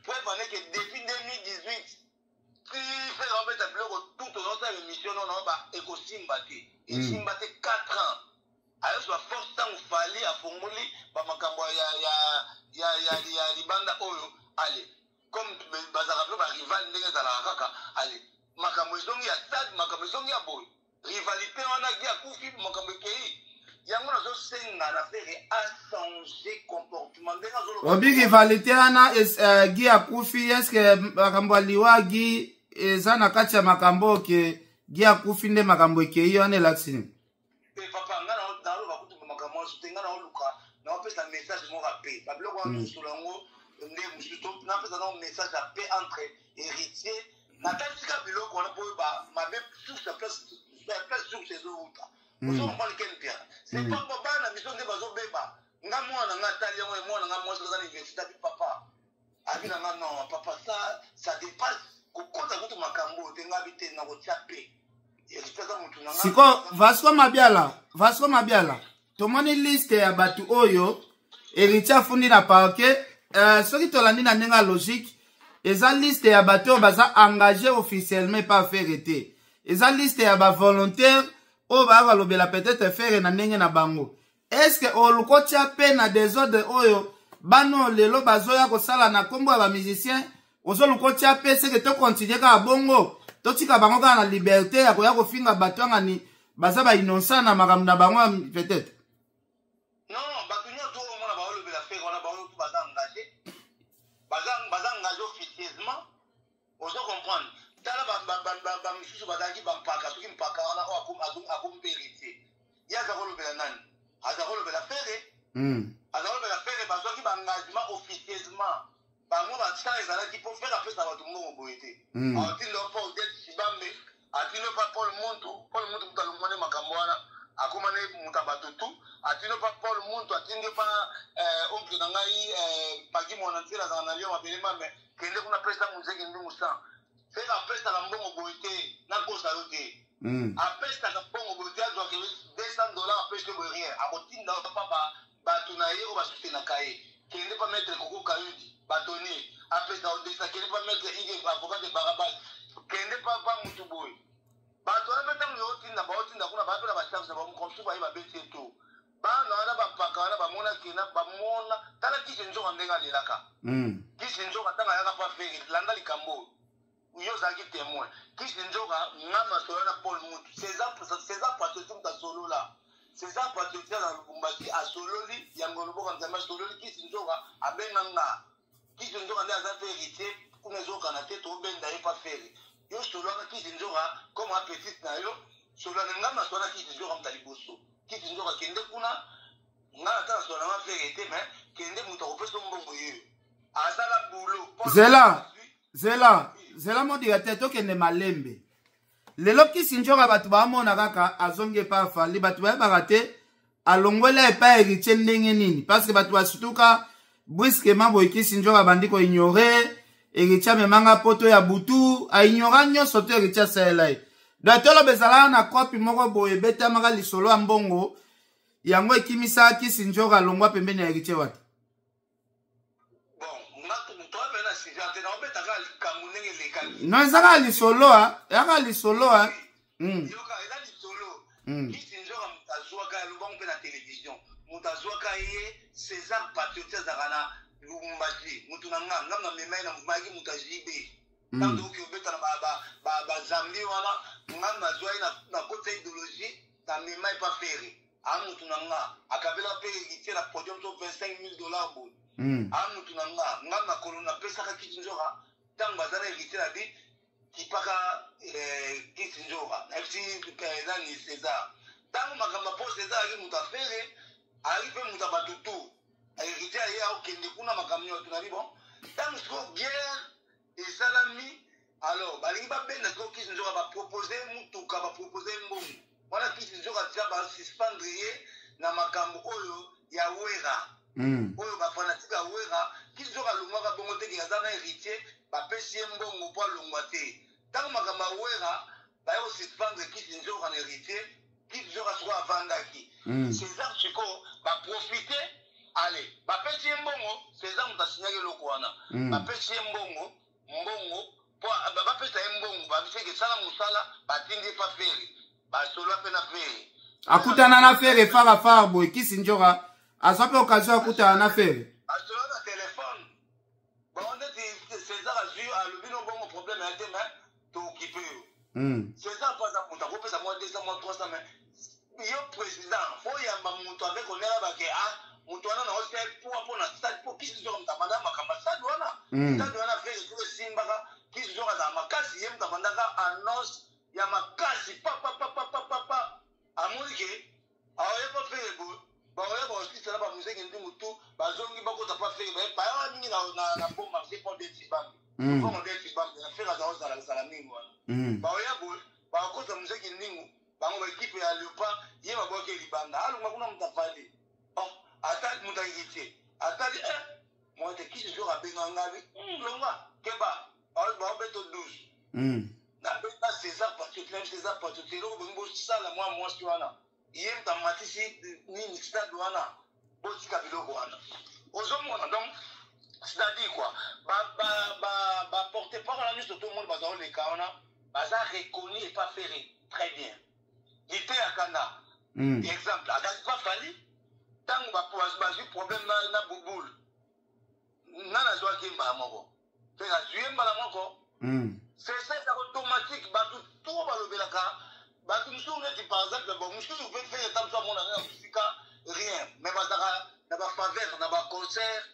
S2: Preuve en est que depuis 2018 ti Ferre abeta biloko tout, tozosala émission nono ba ekosimba te, esimba te. 4 ans ayozwa force ntango Fally afongoli bamakambo ya libanda oyo. Ale comme bazalaka mpe barival, ndenge ezalaka kaka, ale makambo ezongi ya stade, makambo ezongi ya boye, rivalité wana gi akufi, makambo ekei. Yango nazosenga na Ferre achange comportement ndenge azoloba.
S1: Obi rivalité wana gi akufi, est-ce makambo ya liwa gi eza na kati ya makambo oke gi akufi nde makambo ekei wana elakisi nini?
S2: Te papa, nga naloba kutu makambo nyonso te. Nga naoluka naopesa message moko ape babiloko wana tosolo yango nde mosusu. Napesa nango message ape entre héritier, natalisi biloko wana mpo oyeba mabe source ya place source ezowuta. Ozo comprendre ken bien, c'est pas bon. Bana biso nde bazobeba. Nga mwana nga atali yango, mwana nga mwasi aza na université, abi papa, abi na nga: "Non papa, ça ça dépasse, kokota kutu makambo oyo te." Nga abi te, nakotia pe héritier aza motu na nga.
S1: Siko Vasco Mabiala, Vasco Mabiala, tomoni liste ya bato oyo héritier afundi na parquet. Soki tolandi na ndenge ya logique, eza liste ya bato oyo baza engagé officiellement epa Ferre te, eza liste ya bavolontaire oyo baya balobela peut-être Ferre na ndenge na bango. Est-ce oluka otia mpe na désordre oyo bana oyo lelo bazoya kosala na nkombo ya bamusicien? Ozoluka otia mpe seke tokontinue kaka bongo, totika bango kaka na liberté ya koya kofinga bato angani baza bainnocent na makambo na bango peut-être?
S2: Non, bato nyonso oyo omona baolobela Ferre wana, bango tu baza engagé, baza engagé officieusement. Ozo comprendre? Tala, bamisusu bazalaki bampaka. Soki mpaka wana oyo akomi mpe héritier, ye aza kolobela nani? Aza kolobela Ferre. Aza kolobela Ferre. Bazwaki baengagement officieusement bango, bastar ezalaki mpo Ferre apesa bato mbongo boye te. Atinda paul det Shibambe, atindi pa Paul Muntu. Paul Muntu mutu alongwa nde makambo wana, akóma nde moto ya bato tu. Atindi pa Paul Muntu, atindi pa oncle na ngai Pagi Mwana Nzela, azala na Lyon, mabele mame, kende kuna pesa muzeki ndungu 100. Ferre apesaka mbongo boye te, nakosa yo te. Apesaka mbongo boye te, azwaka 200 $ apesi boye, rien. Akotinda pa bato na ye oyo basutenaka ye: kende pa maître Koko Kayudi batonnier, apesa odesa, kende pa maître Ige, avocat de Barabas, kende pa mutu boye. Bato wana mpe ntango yotinda, baotinda kuna, baa mpe na bacharge na bango mosusu, baye babeti ye to bana wana bampaka wana bamona kena bamona. Tala Kisi Nzoka ndenge alelaka. Kisi Nzoka ntango ayaka pa Ferre, landa likambo oyo, yo ozalaki témoin. Kisi Nzoka, nga masolo na Paul Mutu, César Patriote, mutu asolola, César Patriote na Lubumbashi, asololi yango loboka Nzambe, asololi Kisi Nzoka, abenga nga. Kisi Nzoka nde aza mpe héritier kuna, ezokana te, tobenda ye pa Ferre. Yo solwaka Kisi Nzoka comme apetite na yo, solwana nga masolo na Kisi Nzoka, moto ya liboso. Kisi Nzoka, kende kuna, nga ata na solo nanga Ferre te, mais kende, moto akopesa mbongo ye azala boulot.
S1: Zela, zela, zela, mon directeur, tokende malembe. Lelo Kisi Nzoka, bato baamona kaka azongi epai afali, bato bayebaka te alongwela epai héritier ndenge nini, parce que bato basutuka brusquement boye. Kisi Nzoka abandi koignore héritier, amemanga poto ya butu, aignora nyonso to héritier asalela ye. Donc toloba ezalaka na kopi moko boye ebetamaka lisolo ya mbongo, yango ekimisaka Kisi Nzoka alongwa pembeni ya héritier wata.
S2: Bon, nga toabe na sujet te, naobetaka likambo ndenge elekaki.
S1: Non, eza kaka lisolo, a eza kaka lisolo a.
S2: Yoka, eza lisolo. Kisi Nzoka, moto azwaka alobango mpe na télévision, moto azwaka ye César Patriote, azalaka na Lubumbashi, motu na nga, nga na mema ye na mouvement, ayaki moto ajibe. Ntango tokoki kobeta na bazambi wana, nga nazwa ye na kota idéologie. Namema epa Ferre, a mutu na nga, akabela mpe Héritier na podium to 25 000 $ boye. A mutu na nga, nga makolo napesaka Kisi Nzoka ntango baza na Héritier na bi kipaka Kisi Nzoka, nayebisi nani, César. Ntango makambo ya po César ayaki moto afere, ayaki mpe moto ya bato tu. Héritier aye, aokende kuna, makambo nyonso nabi. Bon, ntango sikoyo guerre esalami, alors balingi babenda sikoyo Kisi Nzoka, bapropose mutuka, bapropose mbongo wana. Kisi Nzoka tia basuspendre ye na makambo oyo ya Wera. Oyo bafanatike ya Wera, Kisi Nzoka alongwaka bongo teke aza na Héritier, bapesi ye mbongo mpo alongwa te. Ntango makambo ya Wera, baye kosuspendre Kisi Nzoka na Héritier. Kisi Nzoka sikoyo avandaki. César sikoyo baprofite, ale bapesi ye mbongo. César moto asinyaki eloko wana. Bapesi ye mbongo, mbongo mpo bapesa ye mbongo, babiseke esala mosala. Batindi ye pa Ferre, basolola mpe na Ferre.
S1: Akutana na Ferre fara fara boye? Kisi Nzoka azwa mpe occasion akutana na Ferre?
S2: Basolola na telefone. Bango neti César azwi, alobi no bongo, problème ya te, mais tookipe yo. César mpo aza moto akopesa mwa 200, mwa 300, mais yo président fo yamba moto avec honneur, bake ah, moto wana na osala poa mpo na stade, mpo Kisi Nzoka moto abandaka makambo ya stade wana. Stade wana Ferre soki esimbaka, Kisi Nzoka azala makasi, ye moto abandaka annonce ya makasi papapapapapa. Amoni ke aoya pa Ferre boye, baoya baosisa na bamuzeki ndingu tu, bazongi bakota pa Ferre, bayawa mingi na bon marché mpo de Tibambe, mpongo de Tibambe na Ferre aza ozala zala mingi wana. Baoya boye, bakota muzeki ndingu, bango baekipe ya Léopard, ye babwaki libanda, alongwa kuna. Moto afali, oh, ata moto ayiki te, atali moto te. Kisi Nzoka abenga ngabi, longwa, keba, baobeto 12. Nabenga César Patriote, nayebi César Patriote, eloko bongi bosala mwa mwasi wana, ye moto amatisi nini stade wana, botika biloko wana. Ozomona, donc c'est-à-dire quoi, baporte parole nyonso tomoni baza oleka wana, baza reconnu epa Ferre très bien. Lite ya kanda, exemple, azali pa Fally. Ntango bazwi problème na Bubul, nga nazwaki ye mbala moko, mpe nazwi ye mbala moko. C'est ça, eza automatique. Bato to balobelaka bato mosusu neti par exemple, bon, mosusu mpe Ferre ata mosu amona na mosika, rien, mais bazalaka na bafaveur na baconcert,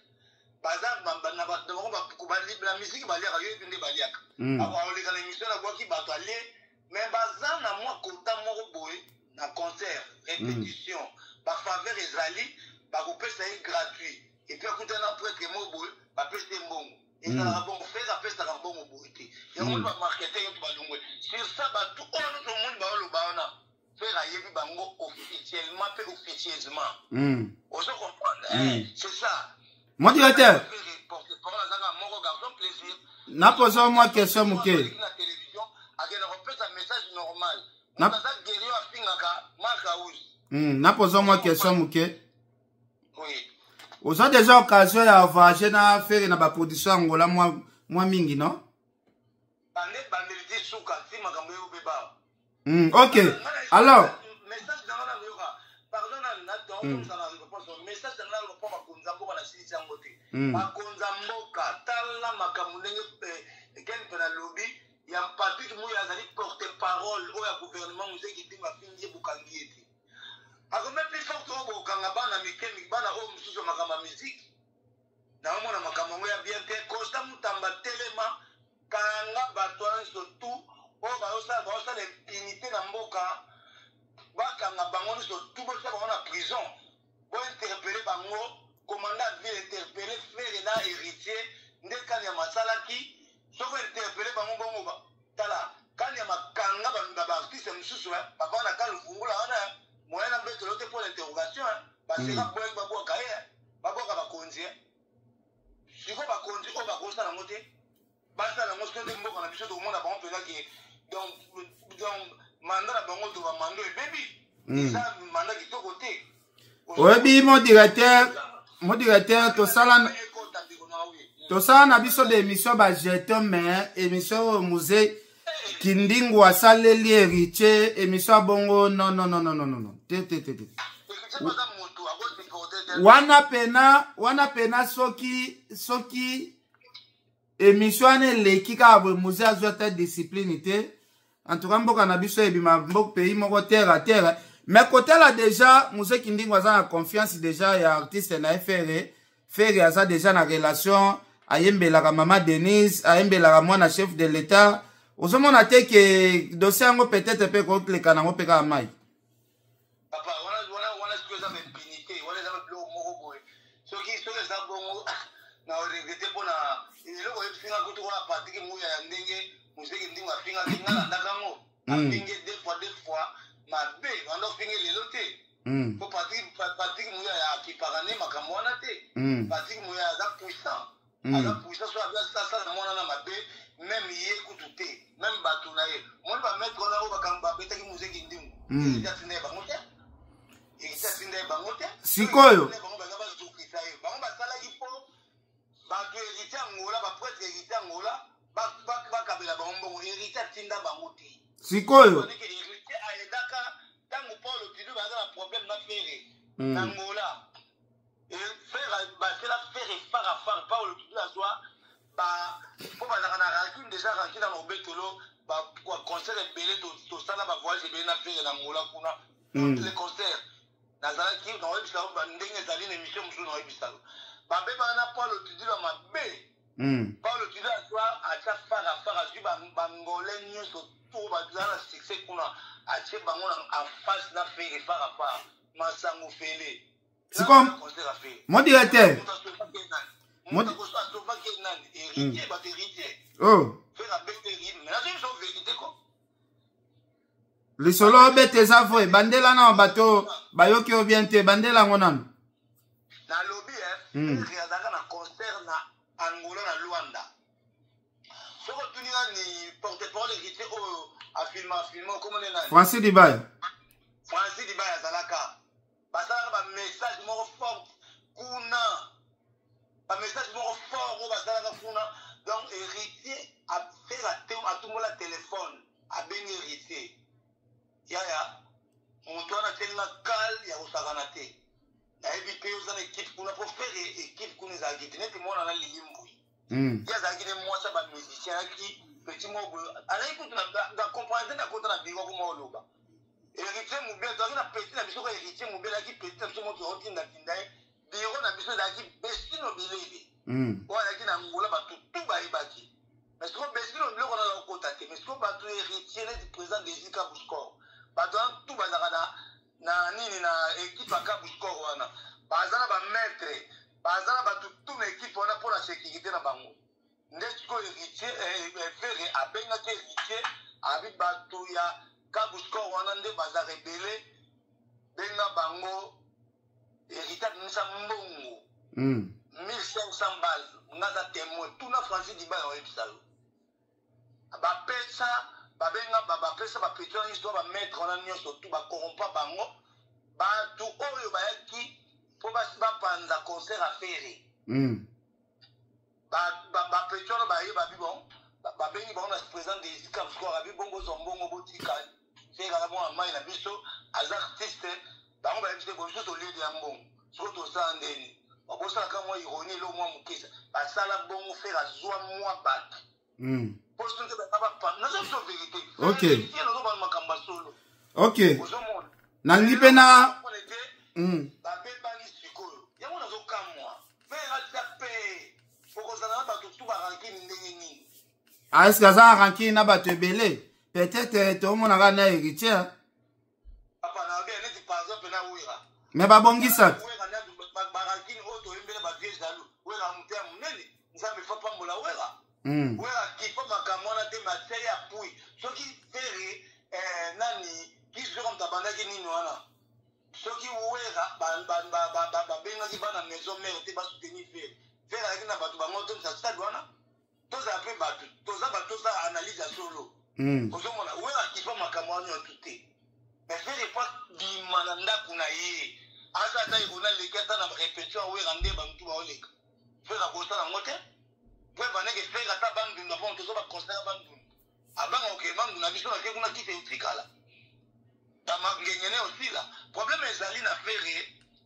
S2: baza na musique, baliaka, yo yebi nde baliaka. Akoleka na émission, nabwaki bato alie, mais baza na mwa kota moko boye na concert, répétition, bafaveur ezali, bakopesa ye gratuit. Et puis akutana na prêtre moko boye, bapesi ye mbongo. Ezalaka bongo. Ferre apesaka mbongo boye te. Yango bamarketing nyonso balongwe sur ça. Bato oyo nyonso omoni baoloba wana, Ferre ayebi bango officiellement mpe officieusement. Ozo comprendre? C'est ça.
S1: Mon directeur.
S2: Porte-parole azaka moko, garçon plaisir.
S1: Napoza mwa question moke.
S2: Na télévision akenda kopesa message normal. Moto aza guerrier, afingaka Mark House.
S1: Napoza mwa question moke.
S2: Oui.
S1: Oza déjà occasion ya voyage na Ferre na baproduction ya Angola mwa mingi, non?
S2: Bande bandeli ti suka ti makambo eyo beba.
S1: Ok, alors
S2: message nanga na yoka, pardon, na na réponse, message nanga na mpo bakonza mboka na silisi yango te. Bakonza mboka, tala makambo ndenge ken mpe nalobi ya Patrick Muya, azali porte parole oyo ya gouvernement. Muzeki ndingo afingi ye, bokangi ye te. Akome plus forte oyo bokanga bana mike, bana oyo mosusu ya makambo ya musique. Naomona makambo yango ya bien te. Constant Mutamba, telema, kanga bato wana nyonso tu oyo bazosala impunité na mboka. Bakanga bango nyonso tu, botia bango na prison, bointerpeller bango. Commandant ville, interpelle Ferre na Héritier nde Kanyama asalaki. Soki interpeller bango bongo, tala Kanyama, kanga baartiste mosusu bavanda ka lufungula wana, moyen na betelo te mpo na interrogation. Baseka boyaki, babwaka ye, babwaka bakonzi. Sikoyo bakonzi oyo bakosala yango te, basala yango soki te. Mboka na biso, tokomona bango mpenza ke donc mandat na bango to bamando ebebi, eza mandat kitoko te.
S1: Oyebi, mon directeur, mon directeur, tosala na biso baémission bajeton, mais émission oyo Musée Kindingu asaleli Héritier, émission ya bongo, non, non, non, non, non, non, te, te, te, te. Wana pena, wana pena, soki émission wana eleki kaka boye, Musée azwi ata discipline te. En tout cas, mboka na biso ebima mboka pays moko terre à terre. Mais kotala déjà Mose Kindingo aza na confiance déjà ya artiste na ye Ferre. Ferre aza déjà na relation, ayembelaka mama Denise, ayembelaka mwana chef de l'État. Ozomona te ke dossier yango peut-être mpe kotleka nango mpe kaka mai.
S2: Papa, wana wana wana sikoyo eza baimpunité, wana eza biloko moko boye. Soki eza bongo, na regrete mpona eloko oyebisi nga kutu wana. Patrik Muya ya ndenge Muzeki Ndingo afingaki nga, landaka yango. Afinge deux fois, deux fois mabe banda ofinge lelo te. Po Patrik Muya akipaka nde makambo wana te. Patrik Muya aza puissant, aza puissant. So abi asala mwana na mabe, même ye kutu te, même bato na ye. Moni bamaître wana oyo bakambo babetaki Muzeki Ndingo, eza atinda ye bango te, eza atinda ye bango te.
S1: Sikoyo
S2: bango baza bazokisa ye. Bango basalaki mpo bato Héritier Angola, baprêtre Héritier Angola, bakabela bango mbongo. Héritier atinda bango te.
S1: Sikoyo
S2: Héritier ayedaka ntango Paul Tidu baza na problème na Ferre na Angola. Ferre basela Ferre phare à phare. Paul Tidu azwa mpo bazalaka na rancune déjà, rancune na obetolo baconcert ebele. Tosala bavoyage ebele na Ferre na Angola kuna, toutes les concerts nazalaki. Naoyebisa ndenge ezali na émission mosusu, naoyebisa babebaka na Paul Tudilu mabe. Paul Tudilu azwa, atya phare à phare, azwi bangolais nyonso to baza na succès kuna, atie bango en face na Ferre, phare à phare, masango fele.
S1: Sikoyo, mon directeur,
S2: moto asovaki nani? Héritier, bato Héritier.
S1: Oh.
S2: Ferre abeti Héritier, mais nazoyi biso vérité ko.
S1: Lisolo obeta eza vrai. Bandela nano, bato bayoki yo bien te. Bandela yango nano.
S2: Nalobi Ferre azalaka na concert na Angola, na Luanda. Soki otuni nani, porte parole Héritier oyo afilma, afilma okomone nani?
S1: Francis Dibaya.
S2: Francis Dibaya azalaka. Basalaka bamessage moko fort kuna, bamessage moko fort oyo basalaka kuna. Donc Héritier, Ferre atumbola telefone, abengi Héritier: "Yaya, moto wana atelinga kale ya kosakana te. Nayebi te, oza na équipe kuna." Po Ferre équipe kuna ezalaki te neti mwana na Lili Mbui. Ye azalaki ne mwasi ya bamusicien, azalaki petit moko boye, azalaki kutu na comprendre te. Nakota na biro, akoma oloba Héritier Mobe. Tozalaki na petit na biso ko, Héritier Mobe azalaki petit na biso, moto otindatinda ye. Biro na biso ezalaki Besino Bilele, oyo azalaki na Ngola, bato tu bayebaki. Mais sikoyo Besino biloko naza kokota te. Mais sikoyo bato Héritier neti président Desi Kabuscor, bato wana tu bazalaka na nini, na équipe ya Kabuscor wana. Baza na bamaître, baza na bato tu na équipe wana mpo na sécurité na bango. Nde sikoyo Héritier, Ferre abengaki Héritier, abi bato ya Kabuscor wana nde bazaka ebele, benga bango. Héritier abimisa mbongo 1500 balles. Nga aza témoin, tuna Francis Dibaya, oyebisa yo. Bapesa, babenga, bapesa bapeti wana nyonso, bamaître wana nyonso tu, bakorompa bango. Bato oyo bayaki mpo bapanza concert ya Ferre, bapeti wana baye, babi bon, babengi bango na président des Kabscor, abi bongo bozwa mbongo, botika Ferre aza mwana mai na biso, aza artiste. Bango bayebi te bo biso toliede ya mbongo. Soki tosala ndeni, babosalaka mwa ironie, eloko mwa mokesa basala bongo. Ferre azwa mwa bato po soki nazo biso vérité. Nazobana makambo ya solo. Ozomona.
S1: Nangi mpe na
S2: Babebani sikoyo, yango nazokamwa. Ferre atia pe okozala na bato tu barankine ndenge nini?
S1: Est-ce aza na rancune na bato ebele? Peut-être tomonaka na Héritier.
S2: Papa, na bien neti par exemple na Wera.
S1: Mais babongisa.
S2: Wera na barankine oyo toyembele bavieux jaloux. Wera moto ya monene, Nzambe fa pambola Wera. Wera kipa makambo wana te, matia ye apui. Soki Ferre, nani kisoko moto abandaki nini wana, soki Wera babengaki bana maison mère te basoutenir Ferre, Ferre azalaki na bato bango tomisa stade wana. Tozala mpe bato, toza bato, tosala analyse ya solo. Ozomona, Wera akipa makambo wana nyonso te, mais Ferre po bima na ndako na ye, aza ata ekona leki ata na répétition ya Wera nde bamutu baoleka. Ferre akosala yango te po ebandeke Ferre ata Bandundu apo tozo baconcert ya Bandundu, abanga okee Bandundu na biso nake kuna, kisi etikala ngengene osila. Problème ezali na Ferre.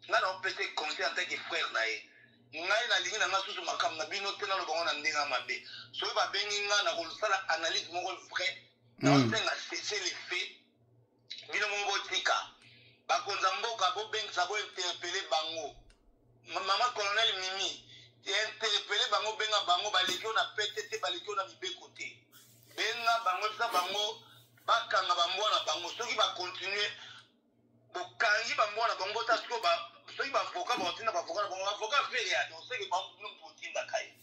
S2: Ngai na opesa conseil en tant que frère na ye. Ngai nalingi na ngai susu makambo na bino te, naloba ngo na ndenge ya mabe. Soki babengi ngai na kosala analyse moko vrai, naosenga cessez-le-feu, bino moko botika. Bakonzi ya mboka bobengisa, bointerpeller bango. Mama colonel Mimi, interpeller bango, benga bango, baleki oyo na pete te, baleki oyo na mibeko te. Benga bango, ebisa bango bakanga bambwa na bango. Soki bacontinue, bokangi bambwa na bango. Bota sikoyo, soki baavocat bakotinda baavocat na bango, avocat Ferre ya seke bino botindaka ye,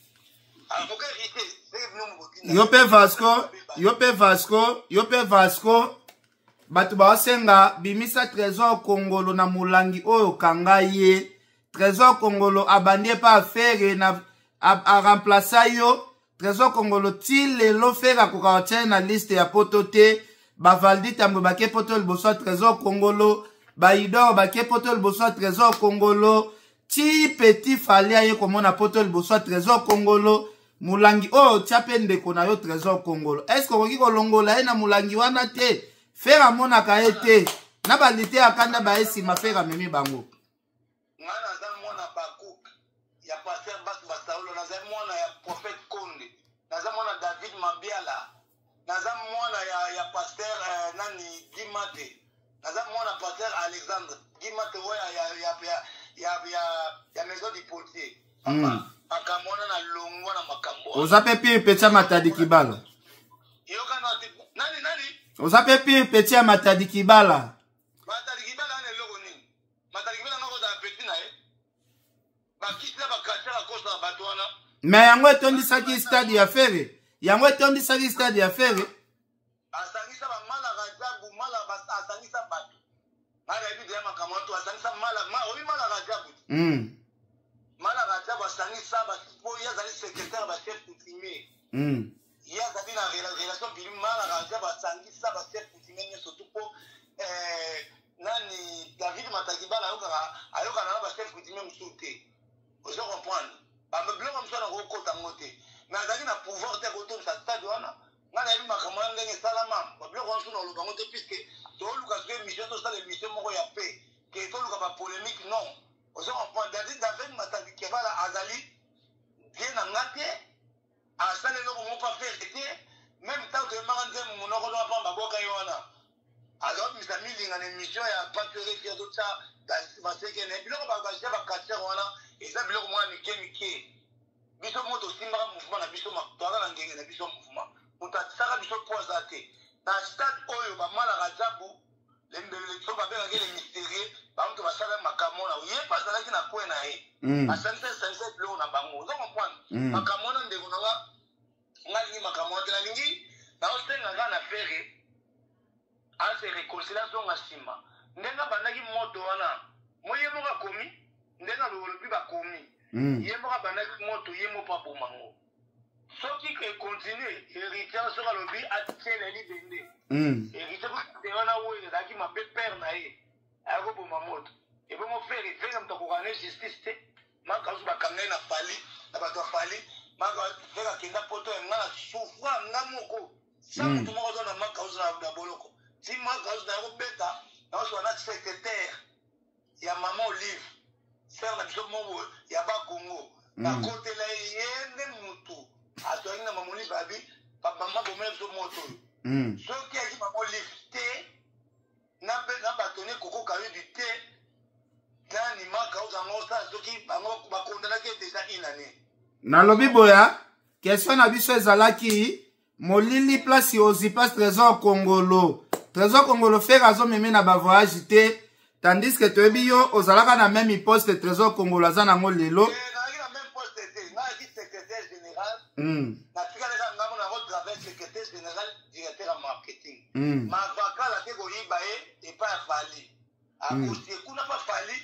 S2: avocat Héritier seke bino botinda.
S1: Yo mpe Vasco, yo mpe Vasco, yo mpe Vasco, bato baosenga bimisa Trésor Kongolo na molangi oyo, kanga ye. Trésor Kongolo abandi epa a Ferre na aremplaça yo. Trésor Kongolo ti lelo Ferre akoka kotia ye na liste ya poto te. Bavaldi Tambo bake poto liboso ya Trésor Kongolo, baidor bake poto liboso ya Trésor Kongolo, ti petit Fally aye komona poto liboso ya Trésor Kongolo. Molangi oyo tia mpe ndeko na yo Trésor Kongolo, est-ce okoki kolongola ye na molangi wana te? Ferre amonaka ye te na balite ya kanda baye nsima, Ferre amemi bango.
S2: Nga naza mwana Bakuk ya pasteur Bas Basaulo, nazali mwana ya prophète Konde, naza mwana David Mabiala, naza mwana ya pasteur nani, Gimate, naza mwana pasteur Alexandre Gimate oyo ya Maison du Potier. Makambo wana, nalongwa na makambo.
S1: Oza mpe pire petit ya Matadi Kibala.
S2: Yokana nani nani.
S1: Oza mpe pire petit ya Matadi Kibala.
S2: Matadi Kibala wana eloko nini? Matadi Kibala nga kozala petit na ye, bakisi na bakati akosa na bato wana.
S1: Me yango etondisaki stade ya Ferre, yango etondisaki stade ya Ferre.
S2: Asangisa bamala Rajabu, mala asangisa bato. Ngai nayebi deya makambo wana to asangisa mala oyi mala Rajabu. Mala Rajabu asangisa, po ye azali secrétaire ya bachef coutumier. Ye azali na relation pili. Mala Rajabu asangisa bachef coutumier nyonso tu, mpo nani, David Matakibala ayokaka, ayokana na bachef coutumier mosusu te. Ozo comprendre? Biloko mosusu wana kokota yango te, mais azalaki na pouvoir te akotondisa stade wana. Ngai nayebi makambo wana ndenge esalama. Babiloko wana mosusu na oloba yango te, puisque toluka soki émission, tosala émission moko ya pe ke toluka bapolémique, non. Ozo comprendre? David Matadi Kebala azali vie na nga te, asali eloko moko pa Ferre te. Même ntango toyembaka nzembo monoko no apamba, babwaka ye wana, azobimisa milinga na émission ya patriote, azotya maseke na biloko baja baquartier wana. Eza biloko mwana mike mike. Biso mo tosimbaka mouvement na biso, toaka na ngenge na biso mouvement. Moto atisaka biso po aza te na stade oyo. Bamalaka Jabu so babengaki le mystérieux, bango basala makambo na ye mpe azalaki na kwe na ye, asangisa sangisa biloko na bango. Oza comprendre makambo wana, ndeko na nga? Nga alingi makambo wana te. Nalingi naosenga kaka na Ferre ase réconcilie, azonga nsima ndenge abandaki moto wana. Mo ye moko akomi ndenge alobi, bakomi ye moko abandaki moto, ye moko aboma ngo. Soki econtinue, Héritier soki alobi atiela libende Héritier wana oyo ezalaki mabe, père na ye ayakoboma moto, ebongo Ferre? Ferre moto akoka ne justice te. Maka oso bakanga ye na Fally, na bato ya Fally. Maka, Ferre akenda poto ya nga na souffra nga moko sa moto moko aza na maka oso na boloko ti maka oso na kobeta naosoka na secrétaire ya mama Olive, sœur na biso moko ya Bakongo. Nakotela ye nde motu azwaki na mama Olive, abi mama bomela biso moto oyo. Soki ayaki mama Olive te na bato ne koko kayebi te nani maka ozango osala. Soki bango bakondanaki déjà une année.
S1: Nalobi boya, question na biso ezalaki molili place ozipa Trésor Kongolo. Trésor Kongolo, Ferre azomemi na bavoyage te, tandis que toyebi yo ozalaka na même poste Trésor Kongolo aza nango lelo.
S2: Nazalaki na même poste te, nayaki secrétaire général. Natikalaka ngambo nango travers secrétaire général, directeur ya marketing. Mavakala te koyiba ye epai ya Fally, akosie kuna mpa Fally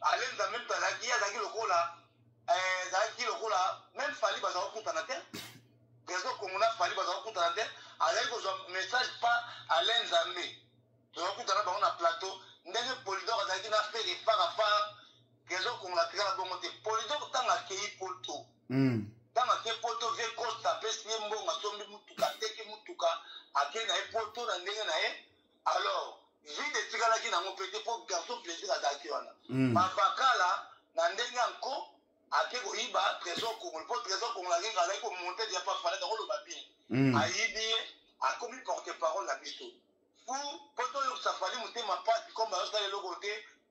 S2: ale Nzambe. Moto azalaki ye, azalaki lokola, ezalaki lokola même Fally bazala kokutana te. Trésor Kongo na Fally bazala kokutana te, azalaki kozwa message pa Ale Nzambe. Tozakutana bango na plateau ndenge Polidor azalaki na Ferre phare à phare. Trésor Kongo atikala bongo te. Polidor ntango akei poto, ntango ake poto, vie Costa apesi ye mbongo, asombi mutuka, ateki mutuka, akei na ye poto na ndenge na ye. Alors vide etikalaki nango mpe te, mpo garçon plaisir azalaki wana. Mavakala na ndenge ya nko ake koyiba Trésor Kongolo, mpo Trésor Kongolo azalaki komonter dia pa Fally, akoloba bien. Ayibi ye, akomi porte parole na biso. Coup po toyokisa Fally motema pasi comme azosala eloko te,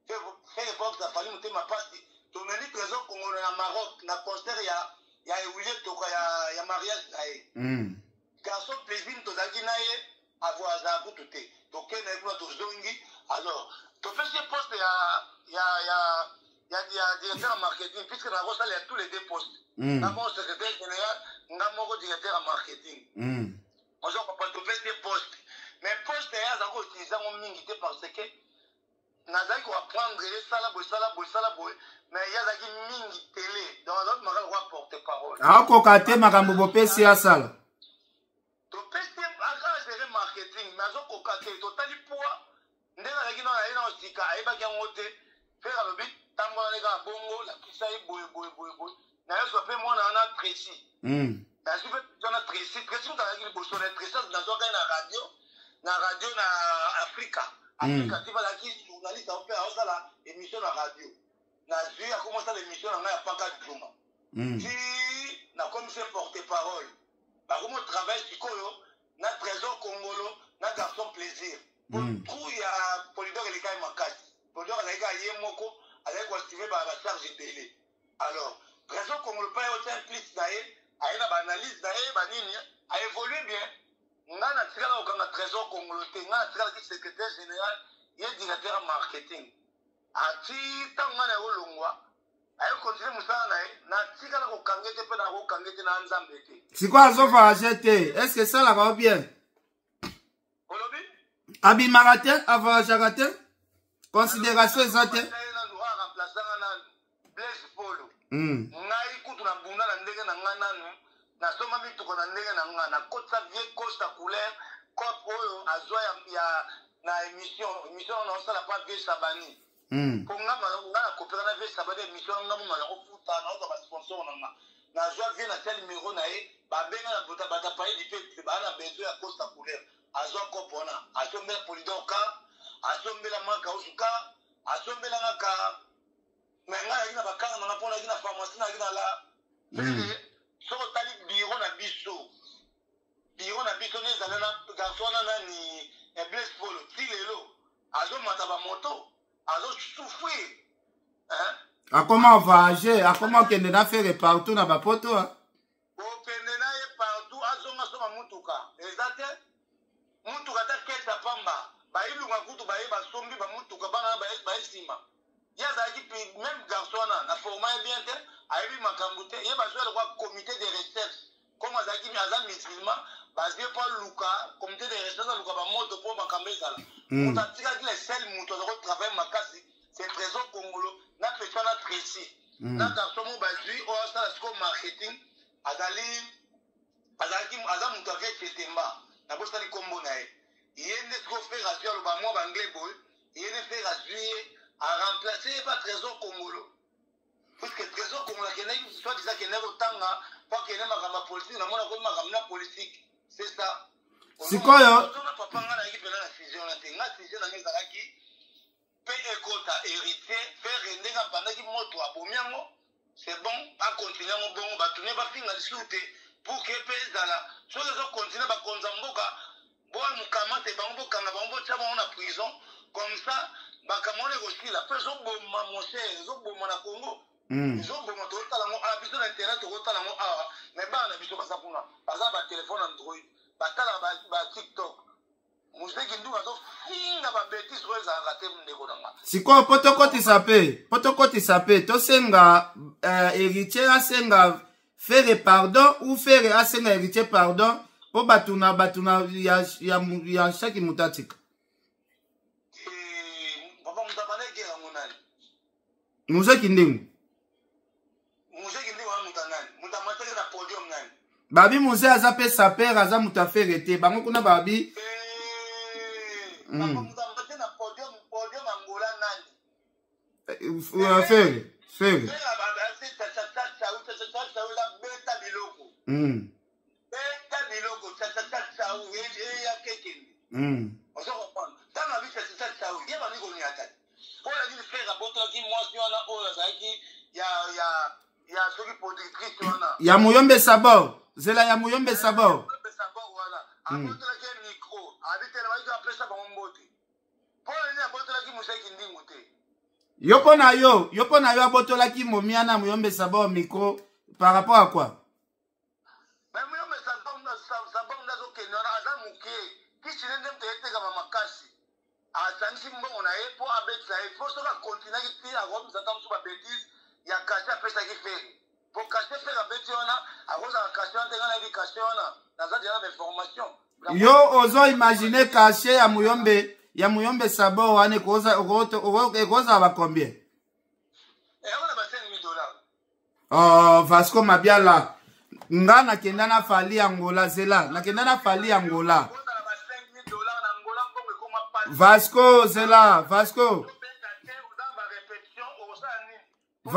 S2: Ferre po ayokisa Fally motema pasi, tomemi Tresor Kongolo na Maroc na concert ya ya Ewile Toka ya, ya mariage na ye. Garçon Plaisir tozalaki na ye avoyagaka kutu te, tokende na ye kuna tozongi, alors topesi ye poste ya ya ya ya, ya directeur ya marketing puisque nakosala ya tous les deux postes. Nga moko secrétaire général, nga moko directeur ya marketing. Ozo comprendre, topesi ye poste, mais poste ye aza koutilize yango mingi te parce que nazalaki koapprendre ye sala boye, sala boye, sala boye, mais ye azalaki mingi tele, donc azalaki makala koa porte parole.
S1: Akoka te makambo bopesi asala.
S2: Topesi ye agere marketing, mais azokoka te. Totali poids ndenge azalaki nano aye nano sika, ayebaki yango te. Ferre alobi ntango wana kaka bongo, lakisa ye boye boye boye boye. Nayozwa mpe mwana wana Tracy. Nazwi mpe wana Tracy. Tracy moto azalaki liboso na Tracy, nazwaka ye na radio, na radio na Afrika, Afrika ti bazalaki journaliste mpe aosala émission na radio. Nazwi akoma osala émission na ngai ya Paka Juma. Ti nakomisi porte parole, bakomi otravaille sikoyo na Trésor Kongolo na Garçon Plaisir. Trou ya Polidor elekaki makasi. Polidor azalaki kaka ye moko, azalaki koassume bacharge ebele. Alors Trésor Kongolo mpe aye otia plus na ye, aye na baanalyse na ye banini, aévolue bien. Ngai natikala kokanga Trésor Kongolo te. Ngai natikalaki secrétaire général, ye directeur ya marketing. Ati ntango ngai na olongwa, aye continue mosala na ye. Natikala kokanga te mpe nakokanga te na Nzambe te.
S1: Sikoyo azovoyage te, est ce que esalaka o bien?
S2: Olobi?
S1: Abimaka te, avoyageaka te, considération eza te.
S2: Aremplaçanga nanu Blaise Polo. Ngai kutu na bunda na ndenge na ngai, nanu nasomba mituka na ndenge na ngai, nakotisa vie Costa couleur cop oyo azwa ya, ya na émission wana osala pa vie Sabani. Po nga nga nakopeka na vie Sabani émission nga mo naza kofuta, naozwa basponsor na nga, nazwa vie, natia numero na ye, babenga na bota bata paye du peuple, baa na besoin ya Costa couleur. Azwa cop wana, asombela Polidor ka, asombela Maka Usu ka, asombelanga ka. Me ngai nayaki na bakar nanga mpo nayaki na pharmacie, nayaki na la Ferre. Soki otali biro na biso, biro na biso nde ezali na garçon wana nani, Blaise Polo, ti lelo azomata bamoto, azosouffrir.
S1: Akoma voyage, akoma okende na Ferre partout na bapoto.
S2: Okende na ye partout, azonga soma mutuka eza te, mutuka ata kete ya pamba. Bayilunga kutu baye basombi bamutuka, bana baye nsima. Ye azalaki même garçon wana na forma ye bien te, ayebi makambo te. Ye bazwa lokwa comité de recherche, comme azalaki aza musulman, bazwi mpo aluka comité de recherche, aluka bamoto mpo makambo ezala. Moto atikaki, le seul moto aza kotravaille makasi, c'est Trésor Kongolo na pesa na Tracy na garçon mo bazwi oyo asala sikoyo marketing. Azali azalaki aza moto avie Chetemba, nabosani nkombo na ye. Ye nde sikoyo Ferre azwi, aloba mwa banglais boye. Ye nde Ferre azwi ye, aremplace ye pa Trésor Kongolo, puisque Trésor Kongolo akendaki, soit disant akendaki kotanga po akende makambo ya politique. Namona komi makambo na politique, c'est ça.
S1: Sikoyo
S2: ozona papa, ngai nayaki mpena na fusion na te. Ngai fusion na ngai ezalaki mpe ekota héritier. Ferre ndenge abandaki moto abomi yango, c'est bon, akontinue yango bongo, bato ne bafinga lisusu te pour ke mpe ezala. Soki ezokontinue, bakonza mboka boya mokama te, bango bokanga bango, botya bango na prison, comme ça makambo wana ekosila. Mpe ezoboma, mon cher, ezoboma na Congo. Ezoboma, tokotala yango awa, biso na internet tokotala yango awa, mais bana na biso baza kuna, baza batelefone Android, batalaka baTikTok, Muzeki Ndu azofinga babetise oyo ezalaka te, ndeko na nga.
S1: Sikoyo po tokotisa mpe tosenga Héritier asenga Ferre pardon ou Ferre asenga Héritier pardon, mpo bato na ya chaque moto atika.
S2: Papa, moto abanda ekela yango nani?
S1: Muzeki Ndingu.
S2: Muzeki Ndingu wana moto nani? Moto amataki na podium nani?
S1: Babi Muze aza mpe saper, aza moto afere te, bango kuna babi.
S2: Papa, moto amati na podium, podium Angola nani?
S1: Ferre, Ferre.
S2: Beta biloko, beta biloko, eyakekende. Ozo comprendre? Ntango abi chachacha, ye bandi koniata te. Oyo azili Ferre abotolaki mwasi wana oyo azalaki ya soki productrice wana.
S1: Ya Muyombe Sabor, zela, ya Muyombe Sabor.
S2: Muyombe Sabor wana, abotolaki ye micro. Abi te, na bayiki apesa bango mbote. Mpo na nini abotolaki Moseki Ndingu te?
S1: Yo mpo na yo, yo mpo na yo, abotolaki momia na Muyombe Sabor micro par rapport à quoi?
S2: Mais Muyombe Sabor nde azokende wana, aza moke. Kisi nde nde moto etekama makasi. Asangisi mbongo na ye mpo abetisa ye, mpo soki akontinuaki ti akobimisa ata mosusu babêtises ya cachet apesaki Ferre, mpo cachet Ferre abeti wana, akozala cachet wana te. Ngai nayebi cachet wana, naza deja na bainformation.
S1: Yo ozo imagine cachet ya Muyombe Sabor wana ekozala ba combien?
S2: Yango na ba 5000 dollars.
S1: Oh, Vasco Mabiala, nga nakenda na Fally Angola. Zela, nakenda na Fally Angola.
S2: Kozala ba 5000 dollars na Angola, mbongo ekoma pasi.
S1: Vasco, zela, Vasco.
S2: Obeta te, oza na barépétition, okosala nini? Po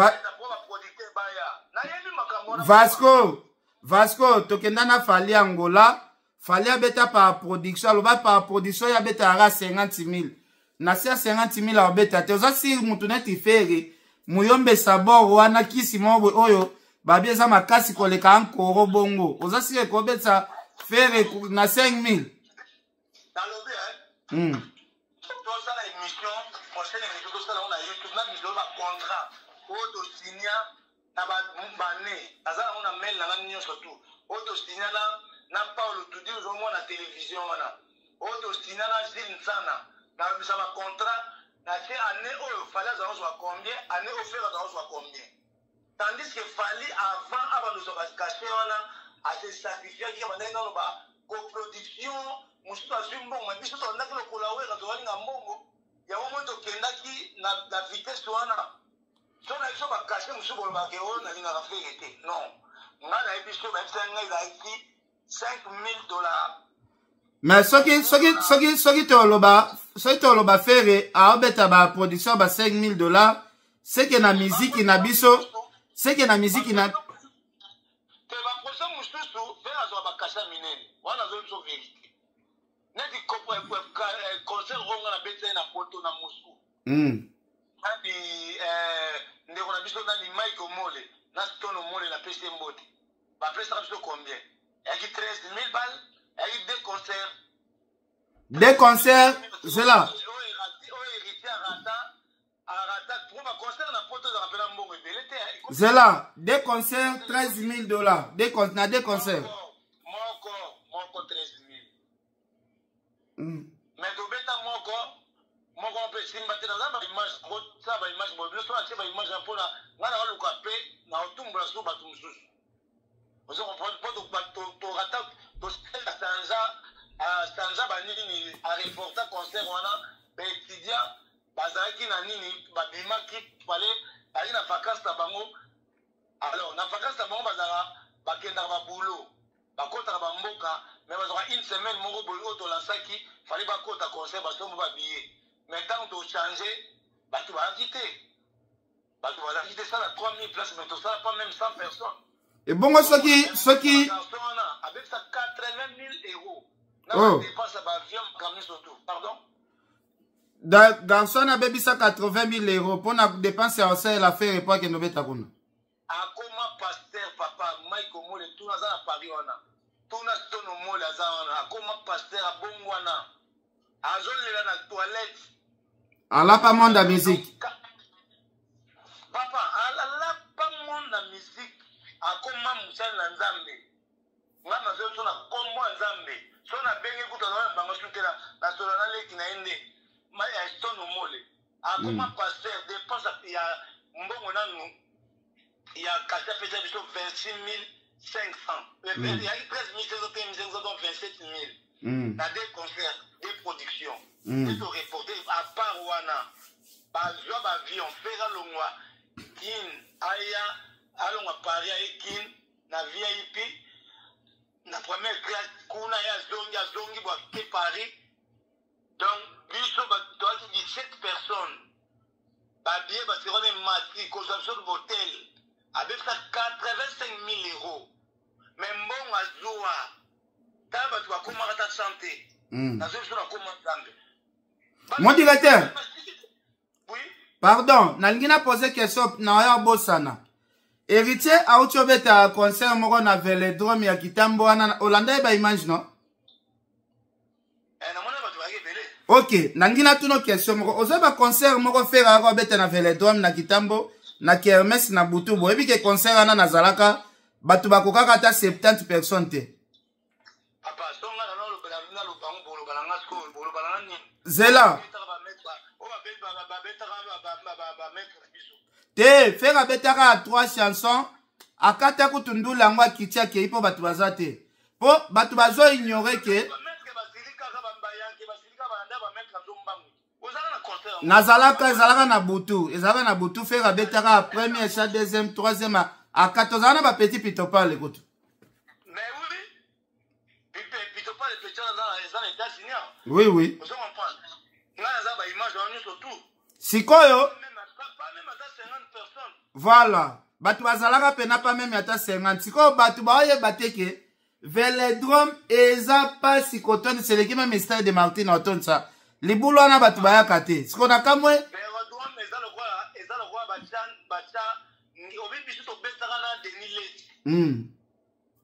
S2: baproducteur baya, nayebi makambo wana.
S1: Vasco, Vasco, tokenda na Fally Angola. Fally abeta par production, aloba par production ye abetaka 50 000. Na se ya 50 000 abeta te. Oza siri mutu neti Ferre, Muyombe Sabor wana, kisi moko boye oyo babi eza makasi koleka ankoro bongo, oza siri ekobetisa Ferre na 5 000?
S2: Nalobi tosala émission, prochaine émission tosala yango na YouTube na biso, bacontrat oyo tosinya na bane, naza nango na mail na nga nyonso tu, oyo tosinya na Paulo Tudi, ozomona na télévision wana, oyo tosinya na Gile Nsana. Nalobisa bacontrat natie année oyo Fally azala kozwa combien, année oyo Ferre azala kozwa combien, tandis que Fally avant abandozwa bacachet wana, ase sacrifiaki, abandaki nano ba coproduction mosusu, azwi mbongo. Me biso tobandaki lokola Wera, tozalinga mbongo yango moi, tokendaki na vitesse wana. So na biso bacachet mosusu, bolobaka oyo nalingaka Ferre te. Non, ngai nayebi so bayebisaki ngai ezalaki 5000 dollars.
S1: Mais soki toloba Ferre aobeta baproduction ba 5000 dollars, seke na miziki na biso, seke na miziki na
S2: Te, baproduction mosusu Ferre azwa bacachet minene wana, azoyi biso vérité, neti concert oyo nga nabeti ye na Poto, na Moscou. Nani, ndeko na biso nani, Mike Omole na Stone Omole, napesi ye mbote, bapesaka biso combien? Eyaki 13 000 balles, eyaki deux concerts.
S1: Deux concerts, zela.
S2: Oyo Héritier arata, arata po baconcert na Poto ezalaka mpena mbongo ebele te.
S1: Zela, deux concerts 13 000 dollars, na deux concerts.
S2: Moko moko 13 000. Mais tobeta moko moko mpe esimba te. Naza baimage, kosala baimage boye, bino so natie baimage mpona ngai naoluka mpe na otumbola so bato mosusu, ozo comprendre, mpo torata, tosala sanza sanza banini, areporta concert wana, baétudiant bazalaki na nini, babimaki pale, bazalaki na vacance na bango. Alors na vacance na bango bazalaka, bakendaka baboulot, bakotaka bamboka, mais bazwaka une semaine moko boye. Oyo tolansaki, fallait bakota concert, basomba babillet, mais ntango tochange, bato bazalaki te, bato bazalaki te. Sala 3000 place, mais tosala pas même 100 personnes.
S1: Ebongo soki
S2: Garçon wana abebisa 80 000 euros na badépense ya baavion, makambo nyonso tout. Pardon?
S1: Garçon wana abebisa 80 000 euros mpona dépense ya osalela Ferre po akende obeta kuna.
S2: Akoma pasteur, papa Mike Omole, tuna, aza na Paris wana, tuna Stone Omole, aza wana, akoma pasteur, abongwana, azolela na toilette.
S1: Alapa monde ya musique.
S2: Papa, alapa monde na musique, akoma mosali na Nzambe. Nga nazoyi so na kombo ya Nzambe, so nabengi kutu aza bango su te, nasola na leki na ye nde Stone Omole, akoma pasteur. Dépense ya mbongo nanu ya kasi apesa biso 26 500, yaki 13 500 te, 500, donc 27 000 na deux concerts, deux productions nde toreporte. À part wana, bazwa baavion, Ferre alongwa Kin, aya, alongwa Paris, aye Kin na VIP, na première classe kuna, ye azongi, azongi bo ake Paris. Donc biso toaki 17 personnes, babillet baserone mati, kozwa biso hotel, abebisa 85 000 euros. Mais mbongo azwa, tala, bato bakomaka ta sante. Nazwi biso nakoma Nzambe.
S1: Mon directeur.
S2: Oui.
S1: Pardon, nalingi na pose question na oyo abosana. Héritier auti obeta concert moko na Velodrome ya Kitambo wana, olanda ye baimage, no?
S2: Eh,
S1: Ok, nangi natuna question moko. Oza ba concert moko Ferre ayaka obeta na Velodrome na Kitambo na kermesse na butu, boyebi ke concert wana nazalaka, bato bakokaka ata 70 personnes te.
S2: Papa, songa na nalobela naloba ngo boloba na nga sikoyo boloba na nga nini?
S1: Zela. Te, Ferre abetaka trois chansons, akata kutu ndula yango akiti akei mpo bato baza te. Mpo bato bazo ignore ke nazalaka, ezalaka na butu, ezalaka na butu. Ferre abetaka première cha, deuxième, troisième, akata. Ozala na bapetit pitopale kutu.
S2: Mais oui, pitopale petit eza na États-Unis.
S1: Oui.
S2: Ozo comprendre, nga naza ba image wana nyonso tout.
S1: Sikoyo
S2: pas même ata 50 personnes.
S1: Voilà, bato bazalaka pena pas même ata 50. Sikoyo bato baoyeba te ke Velodrome eza mpasi kotondisa, eleki meme stade de Martin na otondisa libulu wana, bato bayaka te. Sikoyo na kamwe
S2: Velodrome eza lokola batya obi biso tobetaka na Denis Leti.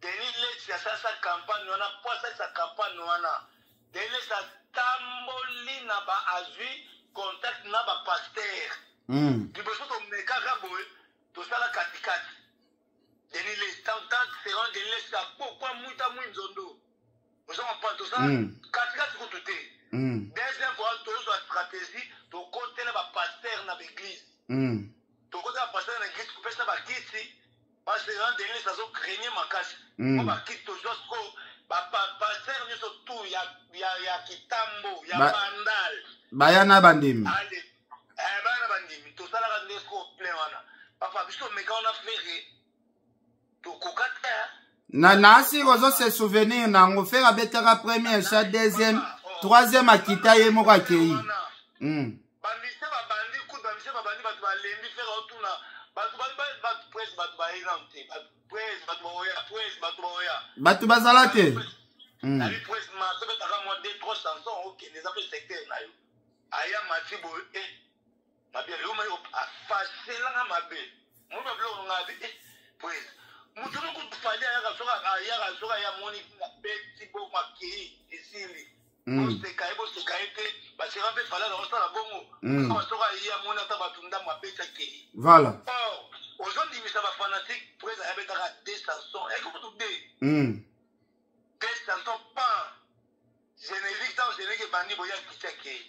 S2: Denis Leti asalisa campagne wana, po asalisa campagne wana, Denis Leti atamboli na ba azwi contact na bapasteur. Liboso tomekaka boye, tosala katikati. Denis Leti tant seron Denis Leti akokwa mwita mwi nzondo, ozo comprendre, tosala katikati kutu te. Deuxième fois tozwa stratégie, tokotela bapasteur na baeglise. Tokotela bapasteur na église, kopesa bakiti, parce que wana Denis azocraigne makasi. Po bakiti tozwa sikoyo, bapasteur nyonso tu ya Kitambo, ya Bandal.
S1: Baya na bandimi.
S2: Ale baya na bandimi, tosalaka nde sikoyo plein wana. Papa, biso tomeka wana, Ferre tokoka te.
S1: Na naasi ozo se souvenir nango, Ferre abetaka première cha, deuxième, troisième, akita ye moko akei.
S2: Bamise babandi kutu, bamise babandi, bato balembi. Ferre otuna bato, bato presse, bato baye nanu te, presse, bato baoya, presse, bato baoya.
S1: Bato bazala te.
S2: Nabi presse ma tobetaka mwa deux trois chansons, okende, eza mpe secteur na yo. Aya mati boye, e mabe yo mai afaselanga mabe, moi babiloko nga abi e presse moto moko Fally ayaka, soki ayaka, soki aya moni beti bo makei esili. Boseka ye, boseka ye te, baseka mpe Fally aza kosala bongo. Soki aye amoni ata bato ndambo, abeti akei.
S1: Voilà.
S2: Or ozondimisa bafanatique, presse ayabetaka deux chansons, ayaki kutu deux deux chansons pan générique. Ntango générique ebandi boye, akiti akei.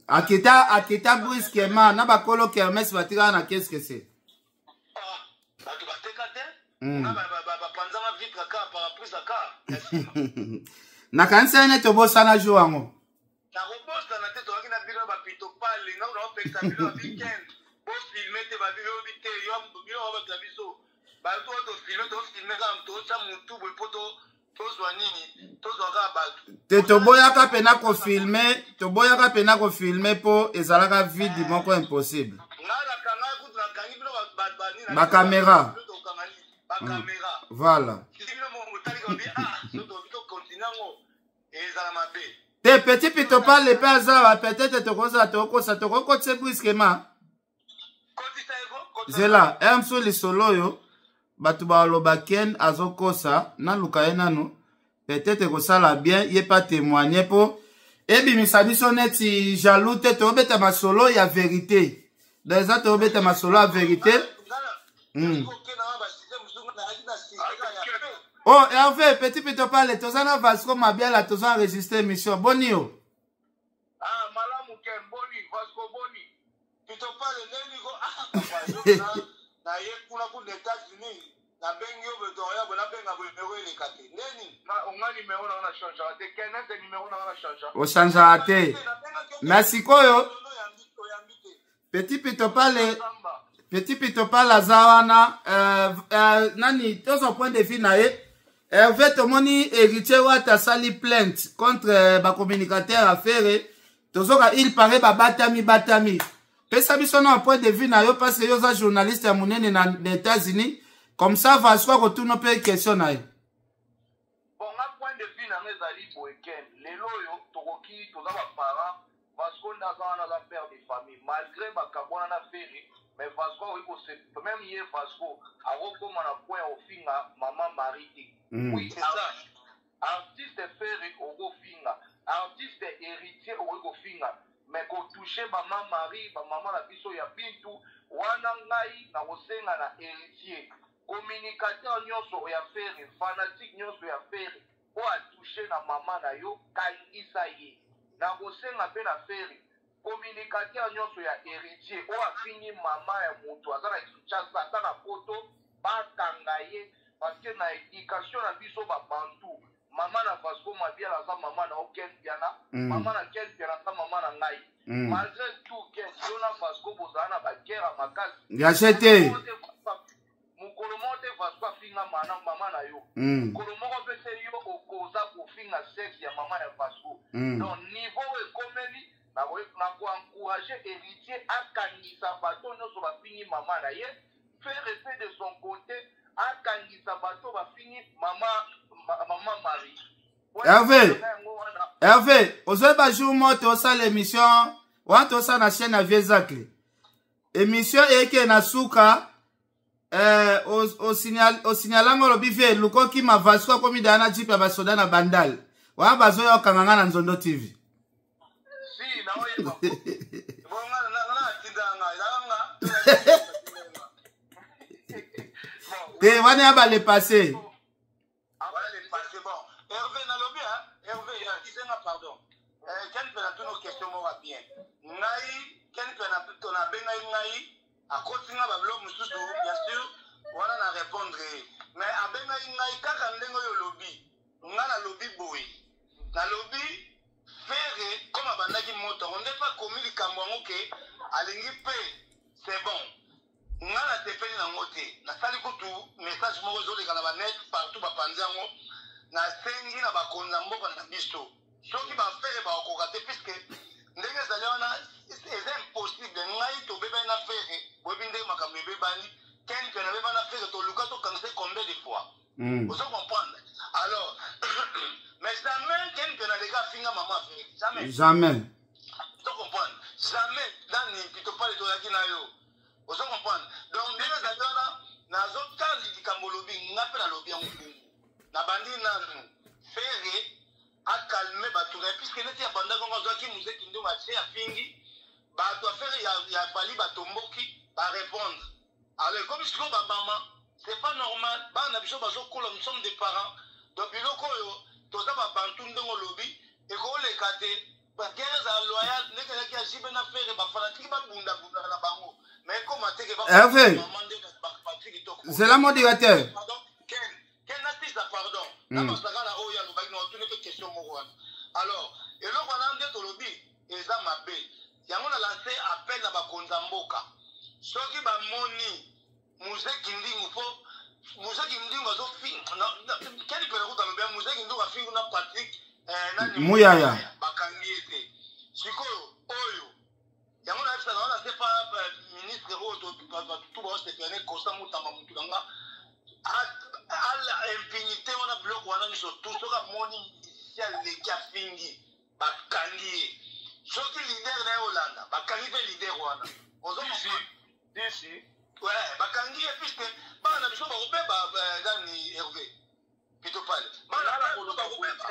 S1: Akita, akita brusquement na bakolo kermesse batikaka na keskese.
S2: Ah, bato bateka te. Nga bapanzanga vitre aka paraprise aka ya nsima.
S1: Nakanisi ye neti obosana jour yango.
S2: Nakobosana te, tozalaki na bino bapito pale, nga naopekisa bino na weekend bofilme te, babino yobi te, yo bino bato na biso, bato oyo tofilme, tofilme kaka, totya motu boye mpo tozwa nini, tozwa kaka bato.
S1: Te, toboyaka mpena kofilme, toboyaka mpena kofilme mpo ezalaka vide moko impossible.
S2: Nga nakanga kutu, nakangi bino banini.
S1: Bakamera.
S2: Bakamera.
S1: Voilà.
S2: Bino motalika babi, ah, so tobi tokontinue yango, ezala mabe.
S1: Te, petit pitopale mpe aza wa, peut-être tokozala tokokosa, tokokotisa brusquement.
S2: Kotisa eko.
S1: Zela r mosusu lisolo oyo bato baloba Ken azokosa. Naluka ye nanu, peut-être kosala bien ye pa témoigne mpo ebimisa biso neti jaloux te. Tobeta masolo ya vérité, donc eza tobeta masolo ya vérité. Oh Hervé, petit pitopale, toza na Vasco Mabiala, toza enregistre émission. Boni yo?
S2: Ah, malamu Ken, boni Vasco, boni pitopale, ndeni ko? Ah papa, yo na ye kuna kuna États-Unis, nabengi yo boye, toya boye, nabenga boye, numero eleka te, ndeni?
S3: Onga numero nanga na changeaka te, Kenneth, numero nanga na changeaka.
S1: Ochangeaka te, mais sikoyo petit pitopale, petit pitopale aza wana. Nani tozwa point de vue na ye? Hervé, tomoni Héritier Wata asali plainte contre bacommunicateur ya Ferre, tozoka il paraît babatami batami. Pesa biso na point de vue na yo, parce que yo oza journaliste ya monene na États-Unis. Comme ça Vasco akotuna mpe question na ye.
S3: Bon, nga point de vue nanga ezali boye, Ken. Lelo oyo tokoki, toza baparent. Vasco nde aza wana, aza père de famille, malgré bakabwana na Ferre, mais Vasco akoki kose, même ye Vasco akokóma na point ya kofinga mama Marie te. Oui.
S2: C'est ça.
S3: Artiste Ferre okofinga. Artiste Heritier okoki kofinga mais ko toucher ba ma Marie, ba maman na biso ya Bintu wana ngai nakosenga na Heritier communicateur nionso ya Ferre, fanatique nionso ya Ferre oyo a toucher na maman na yo kangisa ye. Nakosenga pe na Ferre communicateur nionso ya Heritier oyo afingi maman ya mutu aza na Kinshasa ata na poto bakanga ye parce que na education na biso ba bantou Mama na Vasco Mabiala aza mama na yo Ken Mpiana. Mama na Ken Mpiana aza mama na ngai. Malgre tout Ken, yo na Vasco bozala na ba guerre ya makasi.
S1: Ngase te.
S3: Mokolo moko te Vasco afinga mana mama na yo. Mokolo moko pe te yo okoza kofinga sexe ya mama ya Vasco. Donc niveau oyo ekomeli na ko encourager Heritier akangisa bato nyonso bafingi mama na ye. Ferre pe de son cote akangisa bato bafingi mama mama Marie.
S1: Hervé, Hervé, ozoyeba jour moko tosala émission wana tosala na chaîne ya vieux Zacle. Émission eyeke na suka eh, osignalanga olobi vie luka okima Vasco akomi daya na jipe ya basoda na Bandal wana bazoya okanga nga na Nzondo TV.
S2: Si, naoyeba. Bon, nga na nga atinda nga, ezalaka nga.
S1: Te wana ya bale passé.
S2: Wana le passé bon. Hervé nalobi hein, Hervé, excusez nga pardon. Eh, Ken pe na tunu question moko ya bien. Ngai Ken pe na to na bengai ngai akoti nga ba biloko mosusu bien sûr wana na répondre ye. Mais abengai ngai kaka ndenge oyo olobi. Nga nalobi boye. Nalobi Ferre comme abandaki moto yango nde pe akomi likambo yango ke alingi pe c'est bon nga nasepeli nango te nasali kutu message moko ezoleka na ba net partout bapanzi yango nasengi na bakonzi ya mboka na biso soki ba Ferre bakokoka te puisque ndenge ezali wana eza impossible ngai tobebani na Ferre boyebi ndenge makambo ebebani Ken mpe nabeba na Ferre toluka tokangisa combien de fois Ozo comprendre? Alors, mais jamais Ken Mpiana aleka afinga maman Ferre. Jamais.
S1: Jamais.
S2: Ozo comprendre? Jamais nani pito pale tozalaki na yo. Ozo comprendre? Donc ndenge ezali wana nazotala likambo olobi nga mpe nalobi yango bongo. Nabandi nanu Ferre acalme bato na ye puisque neti abandaki yango azwaki Mzee Kindongo atie afingi bato affaire ya, ya Fally batomboki ba répondre. Alors ekomi sikoyo ba mama c'est pas normal bana na biso bazokola nous sommes des parents donc biloko oyo toza ba bantu ndenge olobi ekoleka te ba guerre ezala loyal ndenge ezalaki ya JB na Ferre ba fanatiki babunda bunda na bango mais ekoma te ke ba
S1: Hervé
S2: mama nde ba kitoko
S1: zela modérateur
S2: pardon Ken Ken natisa pardon na masaka na oyo alobaki na otuni mpe question moko wana alors eloko wana nde tolobi eza mabe yango na lance appel na bakonzi ya mboka soki bamoni Muze Kindingu po Muze Kindingu azofinga Ken Pela kutu alobi Muze Kindingu afingi na Patrick eh, nani
S1: Muyaya
S2: bakangi ye te sikoyo oyo yango nayebisaka wana se pa ministre oyo bato tu baosepelane Constant Mutamba mutu na nga ala impunité wana biloko wana nyonso tu soki amoni musicien aleki afingi bakangi ye soki leader na ye olanda bakangi mpe leader wana ozo
S3: si
S2: ouais bakangi ye puisque bana na biso bakobeba nani Hervé pito pale bana na biso bakobeba.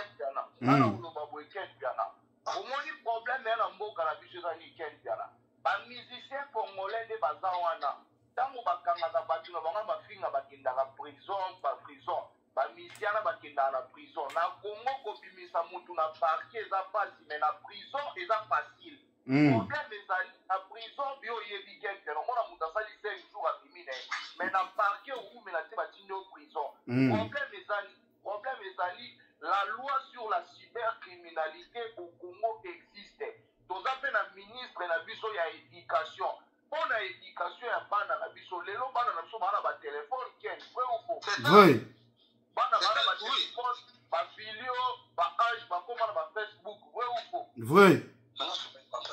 S3: Nana koloba boye Ken Mpiana omoni problème ya na mboka na biso eza nini Ken Mpiana ba musiciens congolais nde baza wana ntango bakangaka bato na bango mafinga bakendaka prison ba prison ba musiciens na bakendaka na prison na Congo kobimisa mutu na parquet eza pasi mais na prison eza facile. Problème ezali na prison bio oyebi Ken Mpiana omona moto asali 5 jours abimi na ye mais na parquet owumela te batindi yo prison. Problème ezali problème ezali la loi sur la cybercriminalité au Congo existe toza mpe na ministre na biso ya éducation mpo na éducation ya bana na biso lelo bana na biso baa na batelefone Ken vrai ou faux?
S1: Vrai.
S3: Bana baa na batelefone bafilio baange bakoma na bafacebook vrai ou faux?
S1: Vrai.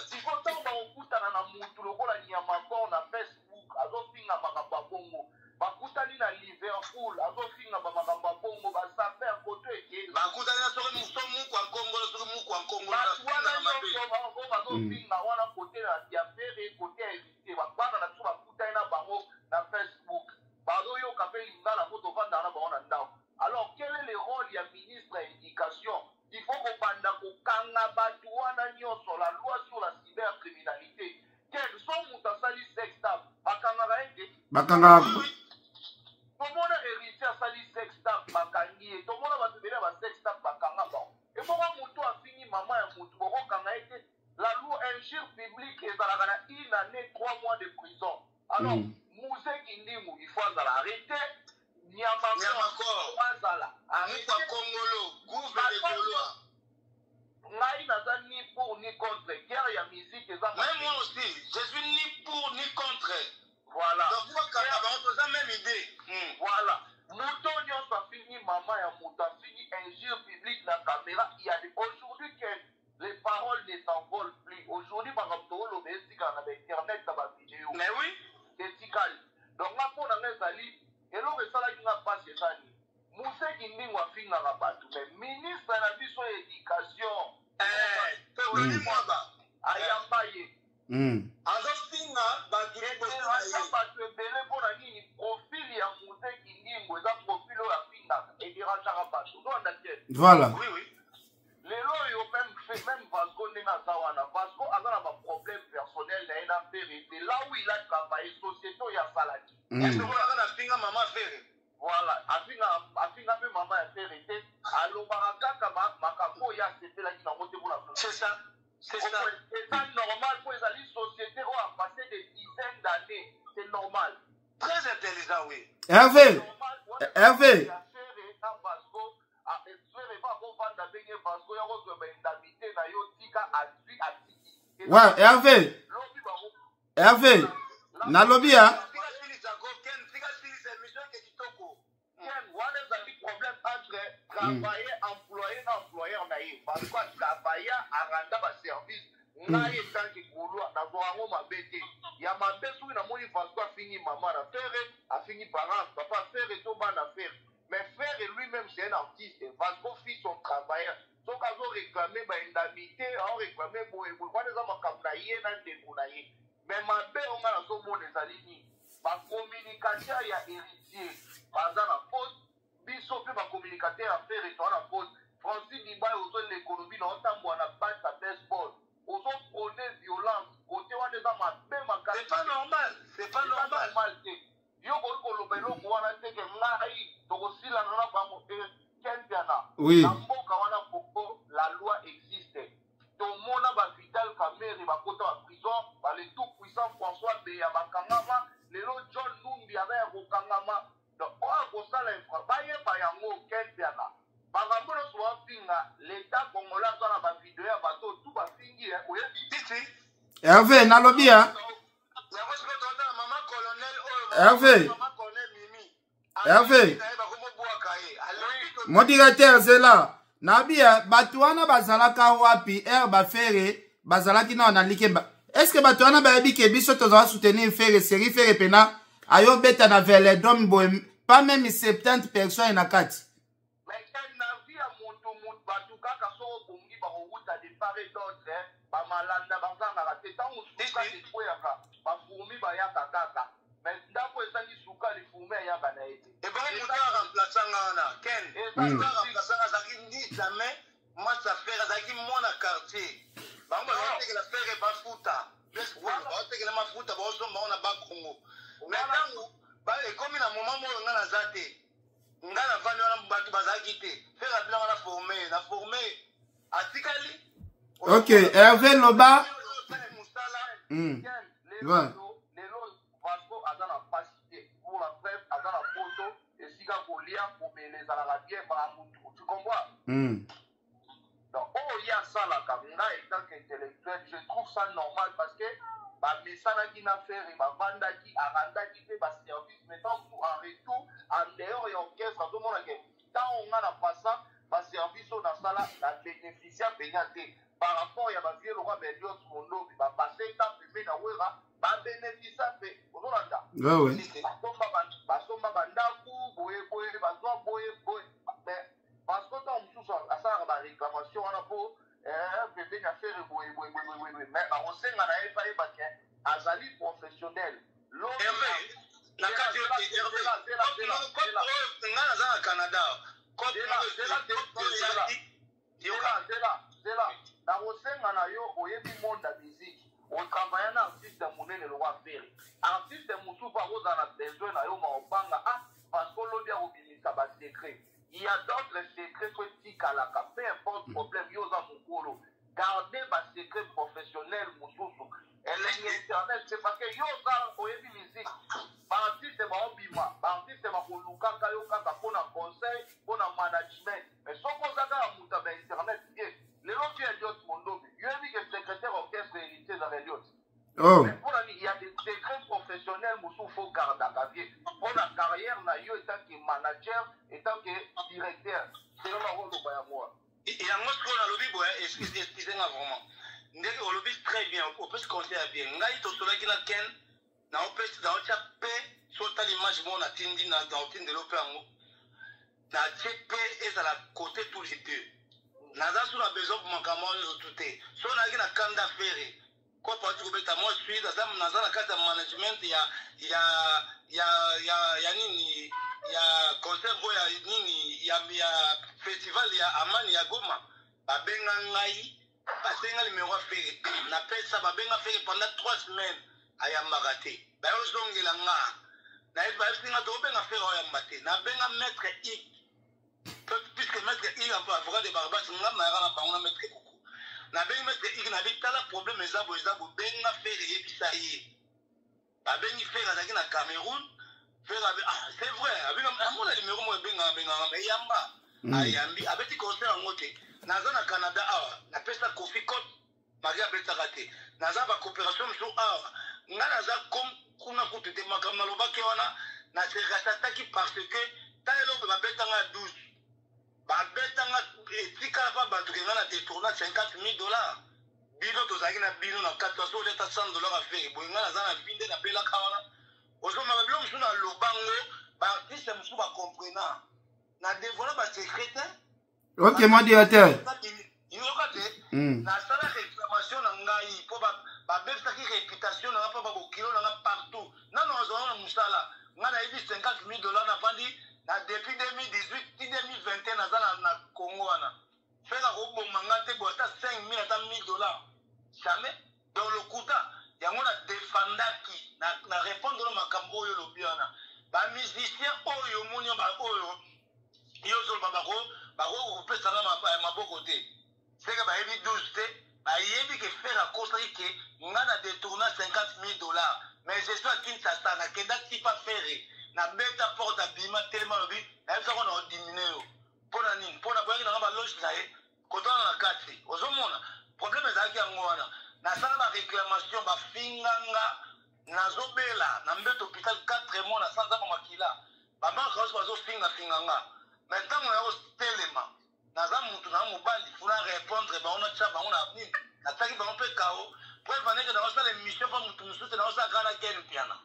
S3: Sikoyo ntango bakokutana na mutu lokola Nyamakor na Facebook azofinga makambo ya bongo, bakutani na Liverpool azofinga bamakambo ya bongo, basaper koto eke
S2: bakutani na soki so mukwa nkongolo soki mukwa nkongolo
S3: bato wana nyonso oyo bazofinga wana kote ya Ferre kote ya Heritier, bana na biso bakutani na bango na Facebook bazoyoka mpe lingala po tovandaka na bango na ndako. Alors quel est le rôle ya ministre ya éducation? Il faut kobanda kokanga nyonso, la loi sur la cybercriminalité. Ken, so moto asali sextape, bakangaka ye te?
S1: Bakangaka.
S3: Tomona Héritier asali sextape, bakangi ye. Tomona bato ebele ya basextape, bakanga bango. Ebongo moto afingi mama ya motu, bokokanga ye te? La loi injure publique ezalaka na une année 3 mois de prison. Alors Mzee Kindingu, il faut azala arrêté. Nyama
S2: Nyamakor.
S3: azala arrêté.
S2: Mukwa Kongolo, gouve de Gaulois.
S3: Ngai naza ni pour ni contre. Guerre ya musique eza
S2: Même moi aussi, je suis ni pour ni contre.
S3: Voilà.
S2: Donc bakanga bango, toza même idée.
S3: Voilà, moto nyonso afingi mama ya moto, afingi injure publique na caméra, il y a des... aujourd'hui que les paroles ne s'envolent plus. Aujourd'hui, makambo tooloba etikala na bainternet, na bavideo.
S2: Mais oui.
S3: Etikali. Donc nga, mpo na nga, ezali eloko esalaki nga mpasi eza nini? Mzee Kindingu afingaka bato, mais ministre na biso ya éducation
S2: Tony Mwaba
S3: ayamba ye.
S2: Azofinga bato liboso na
S3: Aza
S2: ye.
S3: bato ebele. Mpo na nini? Profil ya Mzee Kindingu eza profil oyo afingaka, edérangeaka bato. Ozolanda te?
S1: Voilà.
S2: Oui.
S3: Lelo oyo, même Vasco, ndenge aza wana, Vasco aza na baproblème personnel na ye na Ferre te. Là où il a travaillé, société oyo asalaki.
S2: Est-ce que olaka na finga mama Ferre?
S3: Voilà, afinga mpe mama ya Ferre te. Alobaka kaka makambo oyo asepelaki nango te mpona
S2: C'est ça, c'est ça.
S3: Eza normal, mpo ezali société oyo apassé des dizaines d'années, c'est normal.
S2: Très intelligent, oui.
S1: Hervé.
S3: Normal, wana
S1: Hervé.
S3: ya Ferre na Vasco. Ferre bakovanda ndenge Vasco ya kozwa baindemnité na yo, tika, azwi, atiki.
S1: Ouais, Hervé.
S3: Lobi bango
S1: Hervé, nalobi ya
S2: Tika silisa ko Ken, tika silisa émission ke kitoko.
S3: Ken, wana ezali problème entre travailleur, employé na employeur na ye. Vasco atravailla, aranda baservice. Ngai en tant que Gaulois, nazwa yango mabe te. Ya mabe, soki namoni Vasco afingi mama na Ferre, afingi parent, papa Ferre to bana Ferre. Mais Ferre lui-même, c'est un artiste. Vasco fit son travailleur. Soki azoréclame baindemnité, aoréclame boye boye, wana eza makambo na ye na ndeko na ye. Mais mabe oyo nga nazomona ezali nini? Bacommunicateur ya Héritier baza na faute, biso mpe bacommunicateur ya Ferre toza na faute. Francis Dibai, ozoleka, olobi na otambola na batte ya baseball, ozoprône violence. Kote wana eza mabe makasi.
S2: C'est pas normal, c'est pas
S3: Eza
S2: normal.
S3: normal te. Yo koki koloba eloko wana te ke ngai tokosilana na bango. Kentiana
S1: Oui.
S3: na mboka wana Congo, la loi existe. Tomona baVital Kamerhe bakota baprison, bale tout puissant François Beya bakangama. Lelo John Numbi aza ya kokangama. Donc oyo akosala infra, bayeba yango. Kentiana, makambo nyonso bafinga, l'état congolais aza na bavideo ya bato tu bafingi, oyebi.
S2: Titi.
S1: Hervé, nalobi ya
S2: Yango sikoyo tozotala mama colonel oyo.
S1: Hervé.
S2: Mama colonel Mimi.
S1: Hervé.
S2: Na ye bakomobwaka ye. Alobi
S1: Modérateur, zela nabi ya bato wana bazalaka wapi? Ere baFerre bazalaki nao na likemba, est ce que bato wana bayebi ke biso tozala soutenir Ferre? Seri Ferre pena ayobeta na Velodrome boye, pas même 70 personnes na kati.
S3: Mais na vie ya moto, moto, bato kaka soko obongi, bakowuta de part et d'autre. Bamalanda bazangaka te. Ntango sukali ekweyaka, bafourmi bayaka kaka. Mais ndako ezangi sukali, fourmi ayaka na ye te.
S2: Ebongi moto aremplaçanga wana, Ken.
S3: Eza
S2: Moto aremplaçanga azalaki ni jamais mwasi affaire, azalaki mwana quartier. Bango bazotekela Ferre bafuta, baotekela mafuta, baosomba ngo na Bakongo. Mais ntango ekomi na moment moko, nga naza te, nga navandi wana, bato bazalaki te. Ferre abilanga na forme, na forme atikali.
S1: Ok, Hervé, loba.
S2: Mosala.
S3: Ken, lelo lelo Vasco aza na pasi te. Pour la preuve, aza na poto, esika kolia, komela ezalaka bien, makambo, tu comprends? Donc oyo ye asalaka, ngai en tant qu'intellectuel, je trouve ça normal, parce que bamesanaki na Ferre, bavandaki, arandaki mpe baservice. Mais tant mosusu en retour, en dehors ya orchestre, azomona ke ntango nga na pasa baservice oyo nasala, na bénéficia mpenza te par rapport ya bavieux lokwa Belios Mondobi, bapase temps pembe na Wera, babénéficia mpe. Ozolanda?
S1: Ouais.
S3: Basomba bandako boye boye, bazwa boye boye. Mais parce que ntango mosusu asalaka baréclamation wana mpo pembeni ya Ferre boye boye boye boye boye, mais bakosenga na ye mpe ayeba ke azali professionnel.
S2: Hervé, na kati yo te, Hervé. Nga naza na Canada.
S3: Zela, zela. Zela, zela, zela. Nakosenga na yo, oyebi monde ya musique, otravailla na artiste monene lokwa Ferre, artiste mosusu mpe akozala na besoin na yo, ma obanga ah parce que olobi akobimisa basecret. Il y a d'autres secrets faut etikalaka, peu importe problème, yo oza mokolo, garde basecret professionnel mosusu elengi internet, c'est parce que yo oza oyebi musique, baartiste baobima, baartiste bakolukaka yo kaka mpona conseil, mpona management. Mais soki oza kaka moto ya bainternet te, lelo vie Eliot Mondobi, yo yebi ke secrétaire orchestre Héritier ezaka Eliot.
S1: Oh.
S3: Mais mpona nini? Il y a des secrets professionnels mosusu faut gardaka vie mpona carrière na yo etant que manager, etant que directeur. Selo nakoloba yango wana.
S2: Yango sikoyo nalobi boye, excuse nga vraiment, ndenge olobi très bien, opesi conseil ya bien. Ngai tosolaki na Ken, naopesi, naotya mpe so otali image moko natindi, naotindeli mpe yango, natie mpe ezala côté tous les deux. Naza so na besoin makambo wana nyonso tu te. So nayaki na kanda Ferre kopa ati kobeta, moi suis naza na kati ya management ya nini, ya concert oyo ya nini, ya festival ya Amani ya Goma. Babenga ngai, basenga numéro ya Ferre, napesa. Babenga Ferre pendant 3 semaines, ayambaka te. Bayozongela nga, bayebisi nga tokobenga Ferre, oyamba te. Nabenga maître Ik, puisque maître Ik, avocat de Barbas, nga mayaka na bango na maître Kuku. Nabengi maître Ik, nabi: "Tala, problème eza boye, eza boye, benga Ferre, eyebisa ye." Babengi Ferre, azalaki na Cameroun. Ferre abe: "Ah, c'est vrai." Amona numéro moko, ebengaka, bengaka, mais yamba. Ayambi, abeti concert yango te. Naza na Canada awa, napesa Kofi cote mari, abetaka te. Naza bacoopération mosusu awa, nga naza kuna kutu te. Makambo nalobaki wana, nase rachataki parce que ta eloko babetanga ya 12, babetanga etikala mpa bato ke nga na détourna 50 000 $. Bino tozalaki na bino na kati, aso oliata 100 $ affaire boye. Nga naza na vi nde nabelaka wana. Ozomaka biloko mosusu nalobango, baartiste mosusu bacomprena na dévoila basecret te.
S1: Ok, mon directeur.
S2: Yoka te. Nasala réclamation na ngai mpo babebisaki réputation na nga, mpo babokilo na nga partout. Nano azwanga na mosala, nga nayebi 50 000 $. Nafandi na depuis 2018 ti 2021, naza na Congo wana. Ferre akoboma nga te boye, ata 5 000, ata 1000 $, jamais. Donc lokuta yango na défendaki na répondre na makambo oyo olobi wana. Bamusicien oyo omoni oyo yo ozoloba, bako kopesanga maboko te, seke bayebi 12 te, bayebi ke Ferre akosaki ke nga na détourna 50 000 $. Mais je suis à Kinshasa, nakenda tipa Ferre, nabeta porte, abima telema, alobi: "Nayebisako na odimine yo mpo na nini?" Mpo na boyaki nanga baloge na ye kotana na kati. Ozomona problème ezalaki yango wana. Nasala baréclamation, bafinganga, nazobela na mbeto hôpital 4 mois na sanza makila, bamarke nyonso bazofingafinga nga. Mais ntango na kotelema, naza mutu na mobali, funa répondre bango, natya bango na nini, natiaki bango mpe kao preuve aneke. Naosala émission mpa mutu mosusu te, naosala kaka na Ken Piana.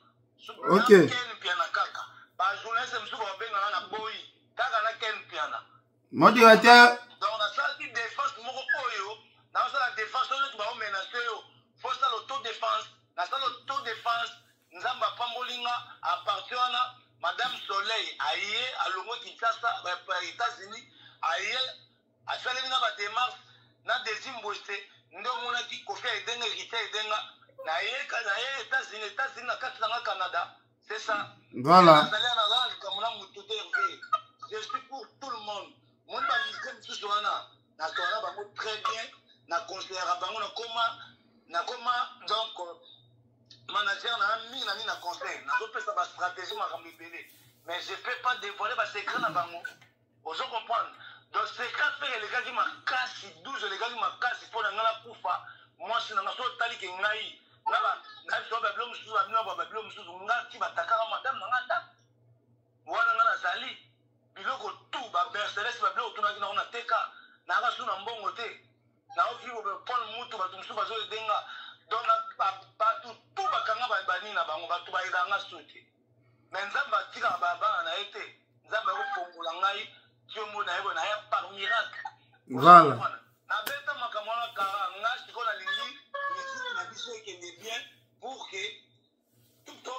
S2: Ken Piana kaka, bajournaliste mosusu babenganga na boyi, kaka na Ken Piana.
S1: Mon directeur.
S2: Donc nasalaki défense moko oyo naosala défense oyo neti baomenace yo, fosala autodéfense. Nasala autodéfense, Nzambe apamboli nga. À partir wana, madame Soleil aye, alongwe Kinshasa, États-Unis, aye asaleli nga badémarche na Desi Mbwese. Nde omonaki Kofi aedenga, Héritier aedenga, naye États-Unis, États-Unis na kati nanga Canada, c'est ça. Nazali, naza na likambo na motu te. Hervé, je suis pour tout le monde. Moni bamusicien mosusu wana, nasola na bango très bien, na conseillera bango, nakoma donc manager na mingi na nini, na conseil, nazopesa bastratégie, makambo ebele, mais je peux pas dévoiler basecret na bango. Ozo comprendre? Donc secret mpe elekaki makasi, 12 elekaki makasi mpo na ngai nakufa. Mwasi na nga, so otaliki ngai na biso babilo mosusu, babino babilo mosusu, nga ti batakaka madame na nga ndako wana. Nga nazali biloko tu, bamercedes, babiloko tunaki nango, nateka, nayaka su na mbongo te, naoki Paul mutu, bato mosusu bazoedenga. Donc bato tu bakanga banini na bango, bato bayedanga su te. Mais Nzambe atikaka bana na ye te. Nzambe akofongola ngai ti omo nayebo naya par miracle. Nabeta makambo wana kara. Nga sikoyo nalingi musique na biso ekende bien pour que to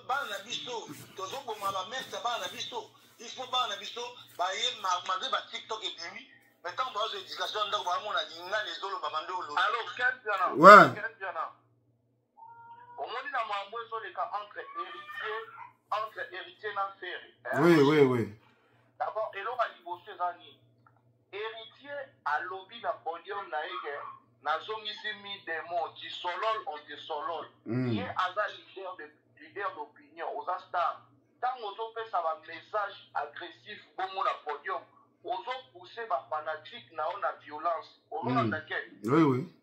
S2: bana na biso, tozoboma bamestre bana na biso. Il faut bana na biso baye, malgré batiktok ebimi. Mais ntango bazwa éducation ya ndako, bamona lingala ezolobama nde olobi.
S3: Alors Ken Piana, Ken Piana, omoni na mambo ezoleka entre héritier na Ferre, hein?
S1: Oui.
S3: D'abord, eloko ya liboso eza nini? Héritier alobi na podium na ye ke nazongisi mi démon, tu solol, on te solol. Ye aza leader d'opinion, oza star. Ntango ozopesa bamessage agressif bongo na podium, ozopousse bafanatique na yo na violence. Ozolanda ke?
S1: Oui.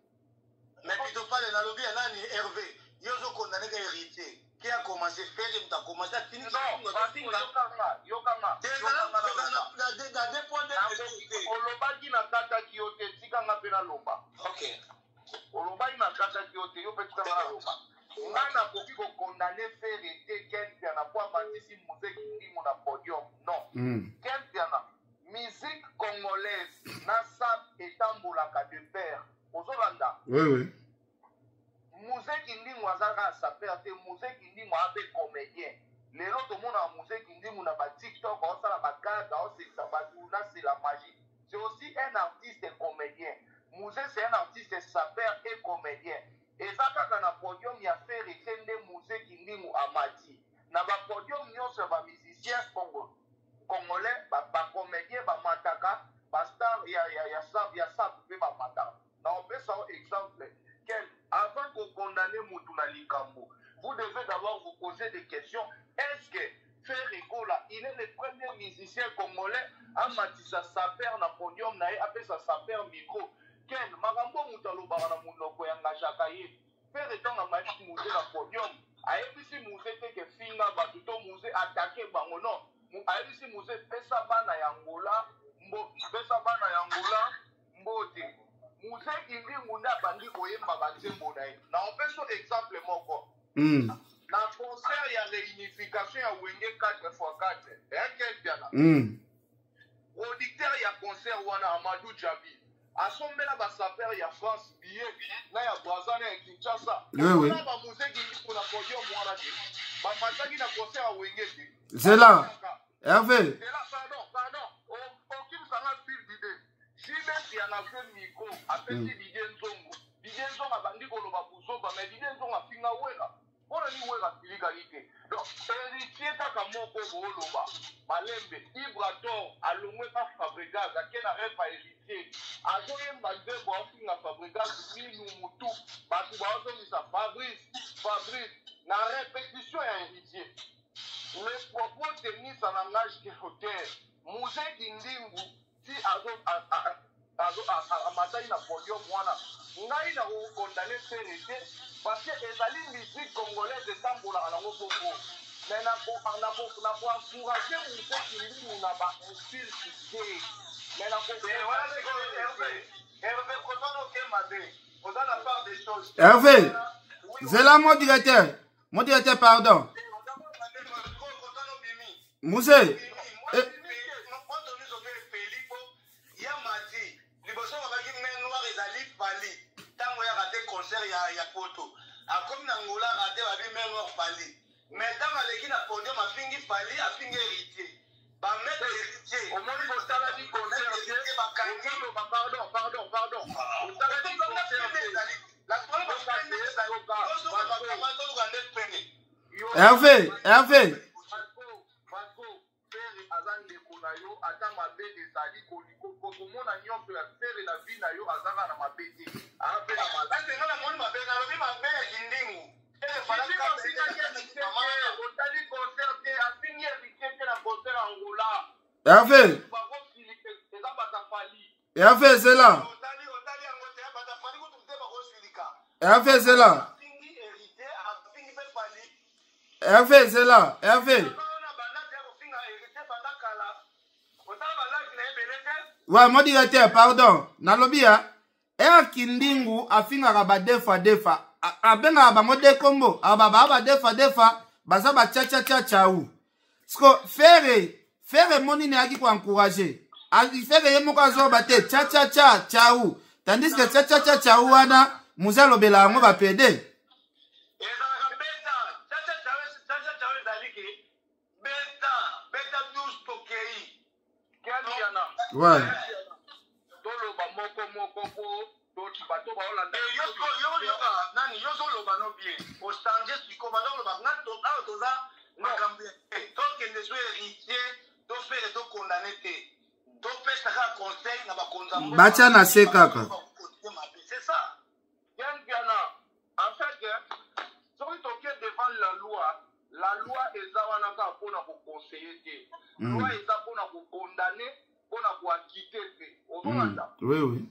S2: Mais pitopale, nalobi ya nani, Hervé, yo ozokondane ka héritier qui a commencé. Ferre moto akommence, atindi.
S3: Non, yokanga, yokanga.
S2: Na deux points deux mesures te.
S3: Olobaki nakataki yo te, tikanga mpe naloba.
S2: Ok.
S3: Olobaki nakataki yo te, yo mpe tikanga naloba. Ngai nakoki kokondane Ferre te, Ken Piana, po amatisi Mzee Kindingu na podium, non. Ken Piana, musique congolaise na sape etambolaka de pair, ozolanda?
S1: Oui.
S3: Mzee Kindingu aza kaka sapeur te. Mzee Kindingu aza mpe comédien. Lelo tomonaka Mzee Kindingu na baTikTok, aosala bagags, aosekisa bato na C'est la magie. C'est aussi un artiste comédien. Mzee, c'est un artiste sapeur et comédien. Eza kaka na podium ya Ferre te nde Mzee Kindingu amati. Na bapodium nyonso ya bamusicien congolais, bacomédien bamataka, bastar ya sape mpe bamataka. Na opesa yo exemple quel: avant kokondamner mutu na likambo, vous devez d'abord vous poser des questions. Est-ce que Ferre Gola, il est le premier musicien congolais amatisa sapeur na podium na ye, apesa sapeur micro? Ken, makambo moto alobaka na monoko ya ngajaka ye. Ferre, ntango amatisi Mzee na podium, ayebisi Mzee te ke finga bato to Mzee atake bango, non. Ayebisi Mzee: pesa bana ya Ngola mbo, pesa bana ya Ngola mbote. Mzee Kindingu nde abandi koyemba banzembo na ye. Na opeso exemple moko: na concert ya réunification ya Wenge 4x4, Ken Piana, producteur ya concert wana, Amadou Djabi, asombela basapeur ya France billet, na ya Braza, na ya Kinshasa.
S1: Oui.
S3: Na baMzee Kindingu na podium wana te, bamataki na concert ya Wenge te.
S1: Zela, Hervé.
S3: Zela, pardon, pardon, okimisanga fil d'idée. JB Mpiana azwi micro, apesi Didier Nzongo. Didier Nzongo abandi koloba buzoba, mais Didier Nzongo afinga Wera. Mpona nini Wera asilikaki te? Donc héritier kaka moko booloba malembe. Ibrator alongwe pa Fabregas, ake na rêve ya héritier, azoyemba nzembo, aofinga Fabregas minu mutu, bato baozongisa Fabrice, Fabrice na répétition ya héritier. Les propos tenus, ça n'engage que l'auteur. Mzee Kindingu ti azo amataki na podium wana, ngai na kokondane Ferre te, parce que ezali musique congolaise, etambolaka nango bongo. Mais nakoencourage Mzee Kindingu na bainsulte te, mais
S2: Hervé, kozana oke mabe, oza na part des choses.
S1: Hervé, zela, mon directeur, mon directeur, pardon.
S2: Kozana obimi.
S1: Mzee, eh,
S2: Moto nyonso mpe epeli mpo ya mati liboso babaki main noire ezali Fally. Ntango ya rate concert ya poto, akomi na Ngola, rate, babi main noire Fally. Mais ntango aleki na podium, afingi Fally, afingi héritier, bamaître héritier.
S3: Omoni, bosalaki concert te.
S2: Bakangi.
S3: Ozoloba, pardon, pardon, pardon, osalaki concert te.
S1: Hervé, Hervé.
S3: Vasco, Vasco, Ferre aza ndeko na yo. Ata mabe ezali, komona nyonso ya Ferre na vie na yo, azaka na mabe te, aza mpe na
S2: Nalobi mabe ya Kindingu.
S3: Otali concert te, afingi héritier te na concert Angola.
S1: Hervé.
S3: Eza batafali.
S1: Hervé, zela.
S2: Otali yango te, batafali kutu te bakosilika.
S1: Hervé, zela.
S2: Afingi héritier, afingi mpe Fally.
S1: Hervé, zela, Hervé.
S2: Wana banda te kofinga héritier banda kala, otala balaki na ebele te.
S1: Ouais, mon directeur, pardon. Nalobi ya er Kindingu afingaka badefa defa, abengaka bango de kombo aba baa badefa defa, baza bachachacha chau. Siko Ferre, Ferre monini ayaki koencourage Ferre, ye moko azoba te chachacha chau, tandis que chachacha chau wana Mzee alobela yango bapede.
S2: Ezalaka beta chacha chao, ezali ke beta beta 12 tokei.
S3: Ken Piana.
S1: Ouais.
S3: baolanda.
S2: Nani yo ozoloba no bien, ochange sikoyo, banda oloba nga awa toza makambo tokende so Héritier to Ferre, tokondane te, topesa kaka conseil na bakonzi ya mboka.
S1: Batia na se kaka.
S2: C'est ça.
S3: Ken Piana, en fait, soki toke devant la loi, la loi eza wana kaka mpona koconseiller te. Loi eza mpona kocondamner, mpona koacquitter mpe. Ozolanda?
S1: Oui.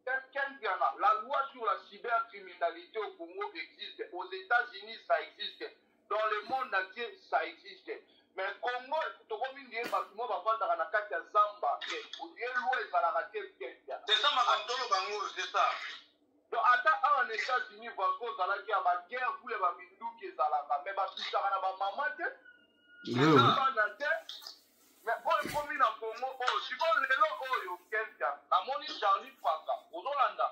S3: Ken Piana, la loi sur la cybercriminalité au Congo existe. Aux États-Unis, ça existe. Dans le monde entier, ça existe. Mais Congo, tokomi ndie bato mo bavandaka na kati ya zamba te. Odie loi ezalaka te, Ken Piana.
S2: C'est ça, makambo toloba ngo, c'est ça.
S3: Donc ata awa na États-Unis, Vasco, ozalaki ya baguerre kule, baminduki ezalaka, mais batusaka na bamama te, bana te. Mais oyo ekomi na Congo oyo sikoyo, lelo oyo, Kelka, namoni Charlie Faka, ozolanda?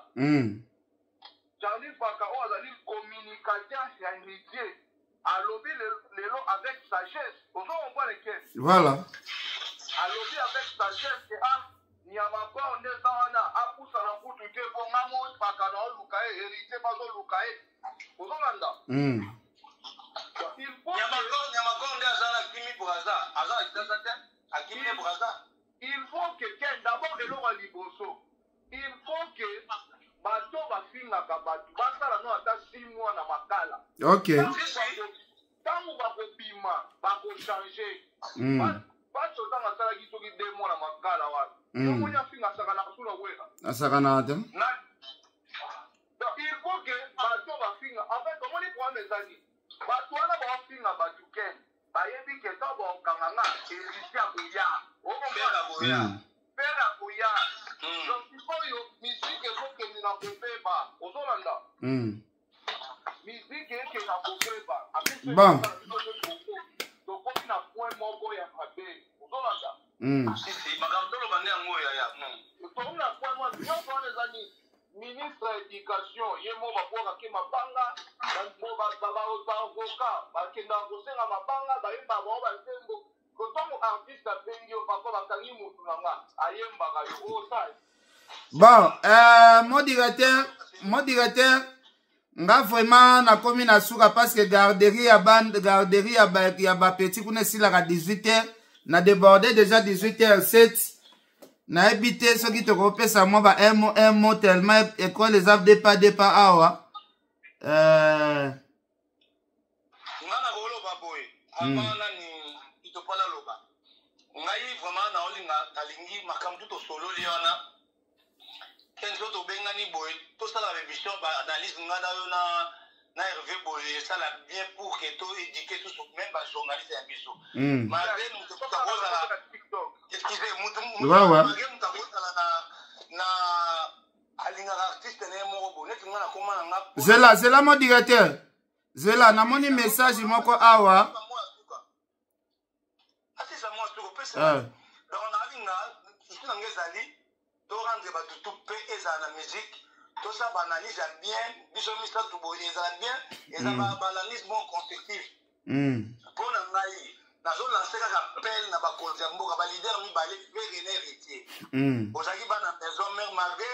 S3: Charlie Faka oyo azali communicateur ya Héritier, alobi lelo avec sagesse, ozo comprendre ke alobi avec sagesse ke ah, nyama kor nde eza wana, apusana kutu te, mpo nga mopaka na oluka ye, Héritier bazoluka ye, ozolanda? Il faut
S2: Nyamakor nde aza na kimi Braza, aza na Kinshasa te, akimi ne Braza.
S3: Il faut que ken d'abord, eloko ya liboso, il faut que bato bafingaka bato basala no ata 6 mois na makala. Ntango bakobima, bakochange. Bato ntango asalaki soki 2 mois na makala wana, yomoni afinga, asaka na suna wera.
S1: Asakana te.
S3: Donc il faut que bato bafinga, en fait, omoni, problème ezali bato wana baofinga bato, ken bayebi ke ntango bakokanga nga, Héritier akoya.
S2: Ferre akoya.
S3: Ferre akoya. Donc sikoyo musique ezokende na kobeba, ozolanda? Musique ekende na kobeba. Tokomi na point moko ya mabe, ozolanda?
S2: Sisi, makambo toloba nde yango oyo yaya.
S3: Tokomi na point moko, nyonso wana eza nini? Ministre ya éducation ye mo babwakaki mabanga, baavocat bakendaka kosenga mabanga, bayembaka bango banzembo. Ntango artiste abengi yo: "Papa, bakangi motu na nga", ayembaka yo, osala.
S1: Bon, mon directeur, nga vraiment nakomi na suka, parce que garderie ya bande, garderie ya bapetits kuna esilaka 18 heures, na débordé déjà 18 heures 7. Nayebi te soki tokopesa mwa ba un mot, un mot, tellement école eza depa depa awa.
S2: Nga na koloba boye, avant nani itopala aloba, ngai vraiment naolinga, nalingi makambo tu tosololi wana. Ken, so tobengani boye, tosala baémission, baanalyse, nga na yo na Hervé boye, esala bien pour que toéduquer susu même bajournaliste ya biso. Malgré moto akozala, excuse, mutu malgré moto akozala na alingaka artiste na ye moko boye, neti nga nakoma na nga.
S1: Zela, zela, mon directeur, zela, namoni message moko awa.
S2: Asisa mwa suka opesa. Donc nalinga susu na nga ezali torendre bato tu mpe ezala na musique, tosala baanalyse ya bien, biso misato boye, ezala bien, eza baanalyse moko constructive. Mpo na ngai, nazolancer kaka appel na bakonzi ya mboka, baleader mibale, Ferre na Héritier. Ozalaki bana maison mère, malgré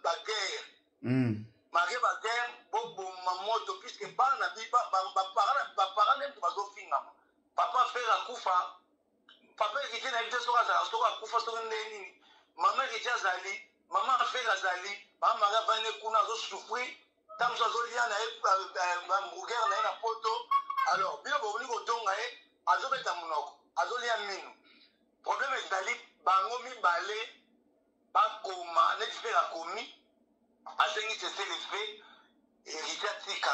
S2: baguerre, malgré baguerre, boboma moto, puisque bana baparent nde moto bazofingama. Papa Ferre akufa, papa Héritier nayebi te soki azala, soki akufa, soki nde nini. Mama Héritier azali, mama Ferre azali, mama Marie avandi kuna, azosouffrir, ntango mosusu azolia na ye hamburger na ye na Poto. Alors bino bokoki kotonga ye, azobeta monoko, azolia mino. Problème ezali bango mibale bakoma neti mpe akomi, asengi cessez-le-feu, Héritier atika,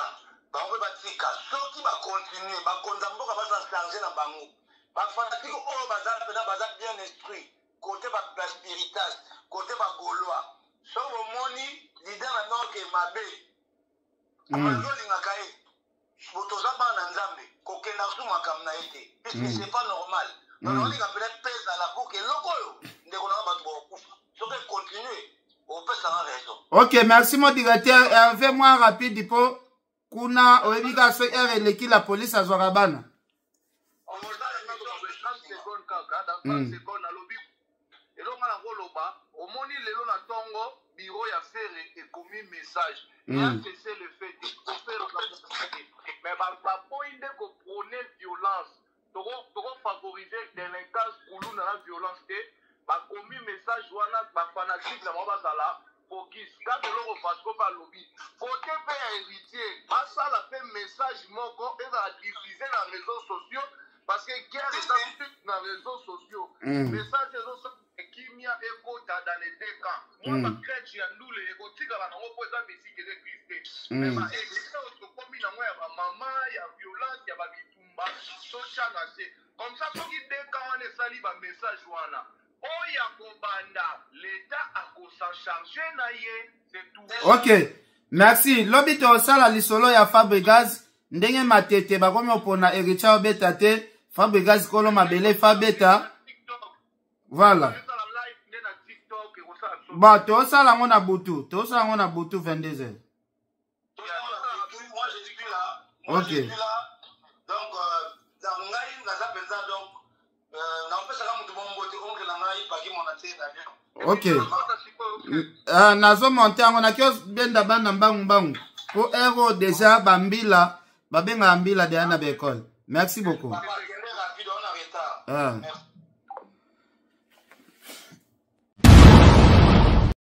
S2: bango mpe batika. Soki bacontinue, bakonza mboka baza charge na bango, bafanatiques oyo baza mpena, baza bien instruit, côté baspiritas, côté bagaulois, soki bomoni leader na bino ke mabe, malgré olingaka ye, toza bana na Nzambe, kokenda su makambo na ye te, puisque c'est pas normal. Donc olinga mpena mpe ezala pour ke eloko oyo, ndeko nanga, bato bakokufa soki econtinue, opesanga raison.
S1: Ok, merci, mon directeur Hervé. Mwa rapide, mpo kuna oyebi kaka, soki heure eleki, la police azwaka bana.
S3: 30 secondes kaka, dans 30 secondes nalobi eloko nga na koloba. Omoni lelo na tongo bureau ya Ferre ekomi message ya cessez le feu te po Ferre aza te mais baboyi nde ko prôner violence. Toko favoriser delinquance, kuluna na violence te. Bakomi message wana, ba fanatique na bango bazala focus. Kaka eloko Vasco pe alobi kote pe ya Heritier, basala pe message moko ezala diffuse na reseaux sociaux parce que guerre eza na reseaux sociaux. Message ezosala kimia ekota dans les deux camps. Mwa ba crèche ya ndule ekotikala nango mpo eza musique, eza église te. Mais ba église oyo tokomi nango ya ba mama ya violence ya ba bitumba, totya na se comme ça. Soki deux camps wana esali ba message wana, oyo akobanda, l'État akosa charge na ye, c'est tout.
S1: Ok, merci. Lobi tosala lisolo ya Fabregas, ndenge Matete bakomi opona Héritier obeta te. Fabregas kolo mabele fabeta. Voilà, bon, tosala yango na butu, tosala yango na butu 22 heures.
S2: Moi, je suis là. Moi, je suis là. Donc, ngai naza mpenza, donc napesaka moto bombo te, oncle na ngai paki mona te na Lyon.
S1: Ok, nazomonte yango, naki obenda bana mbangu mbangu po heure oyo déjà bambila babengaka mbila deya na baekole. Merci beaucoup.
S2: Papa, kende rapide, on a retard.
S1: Ah.
S2: Merci.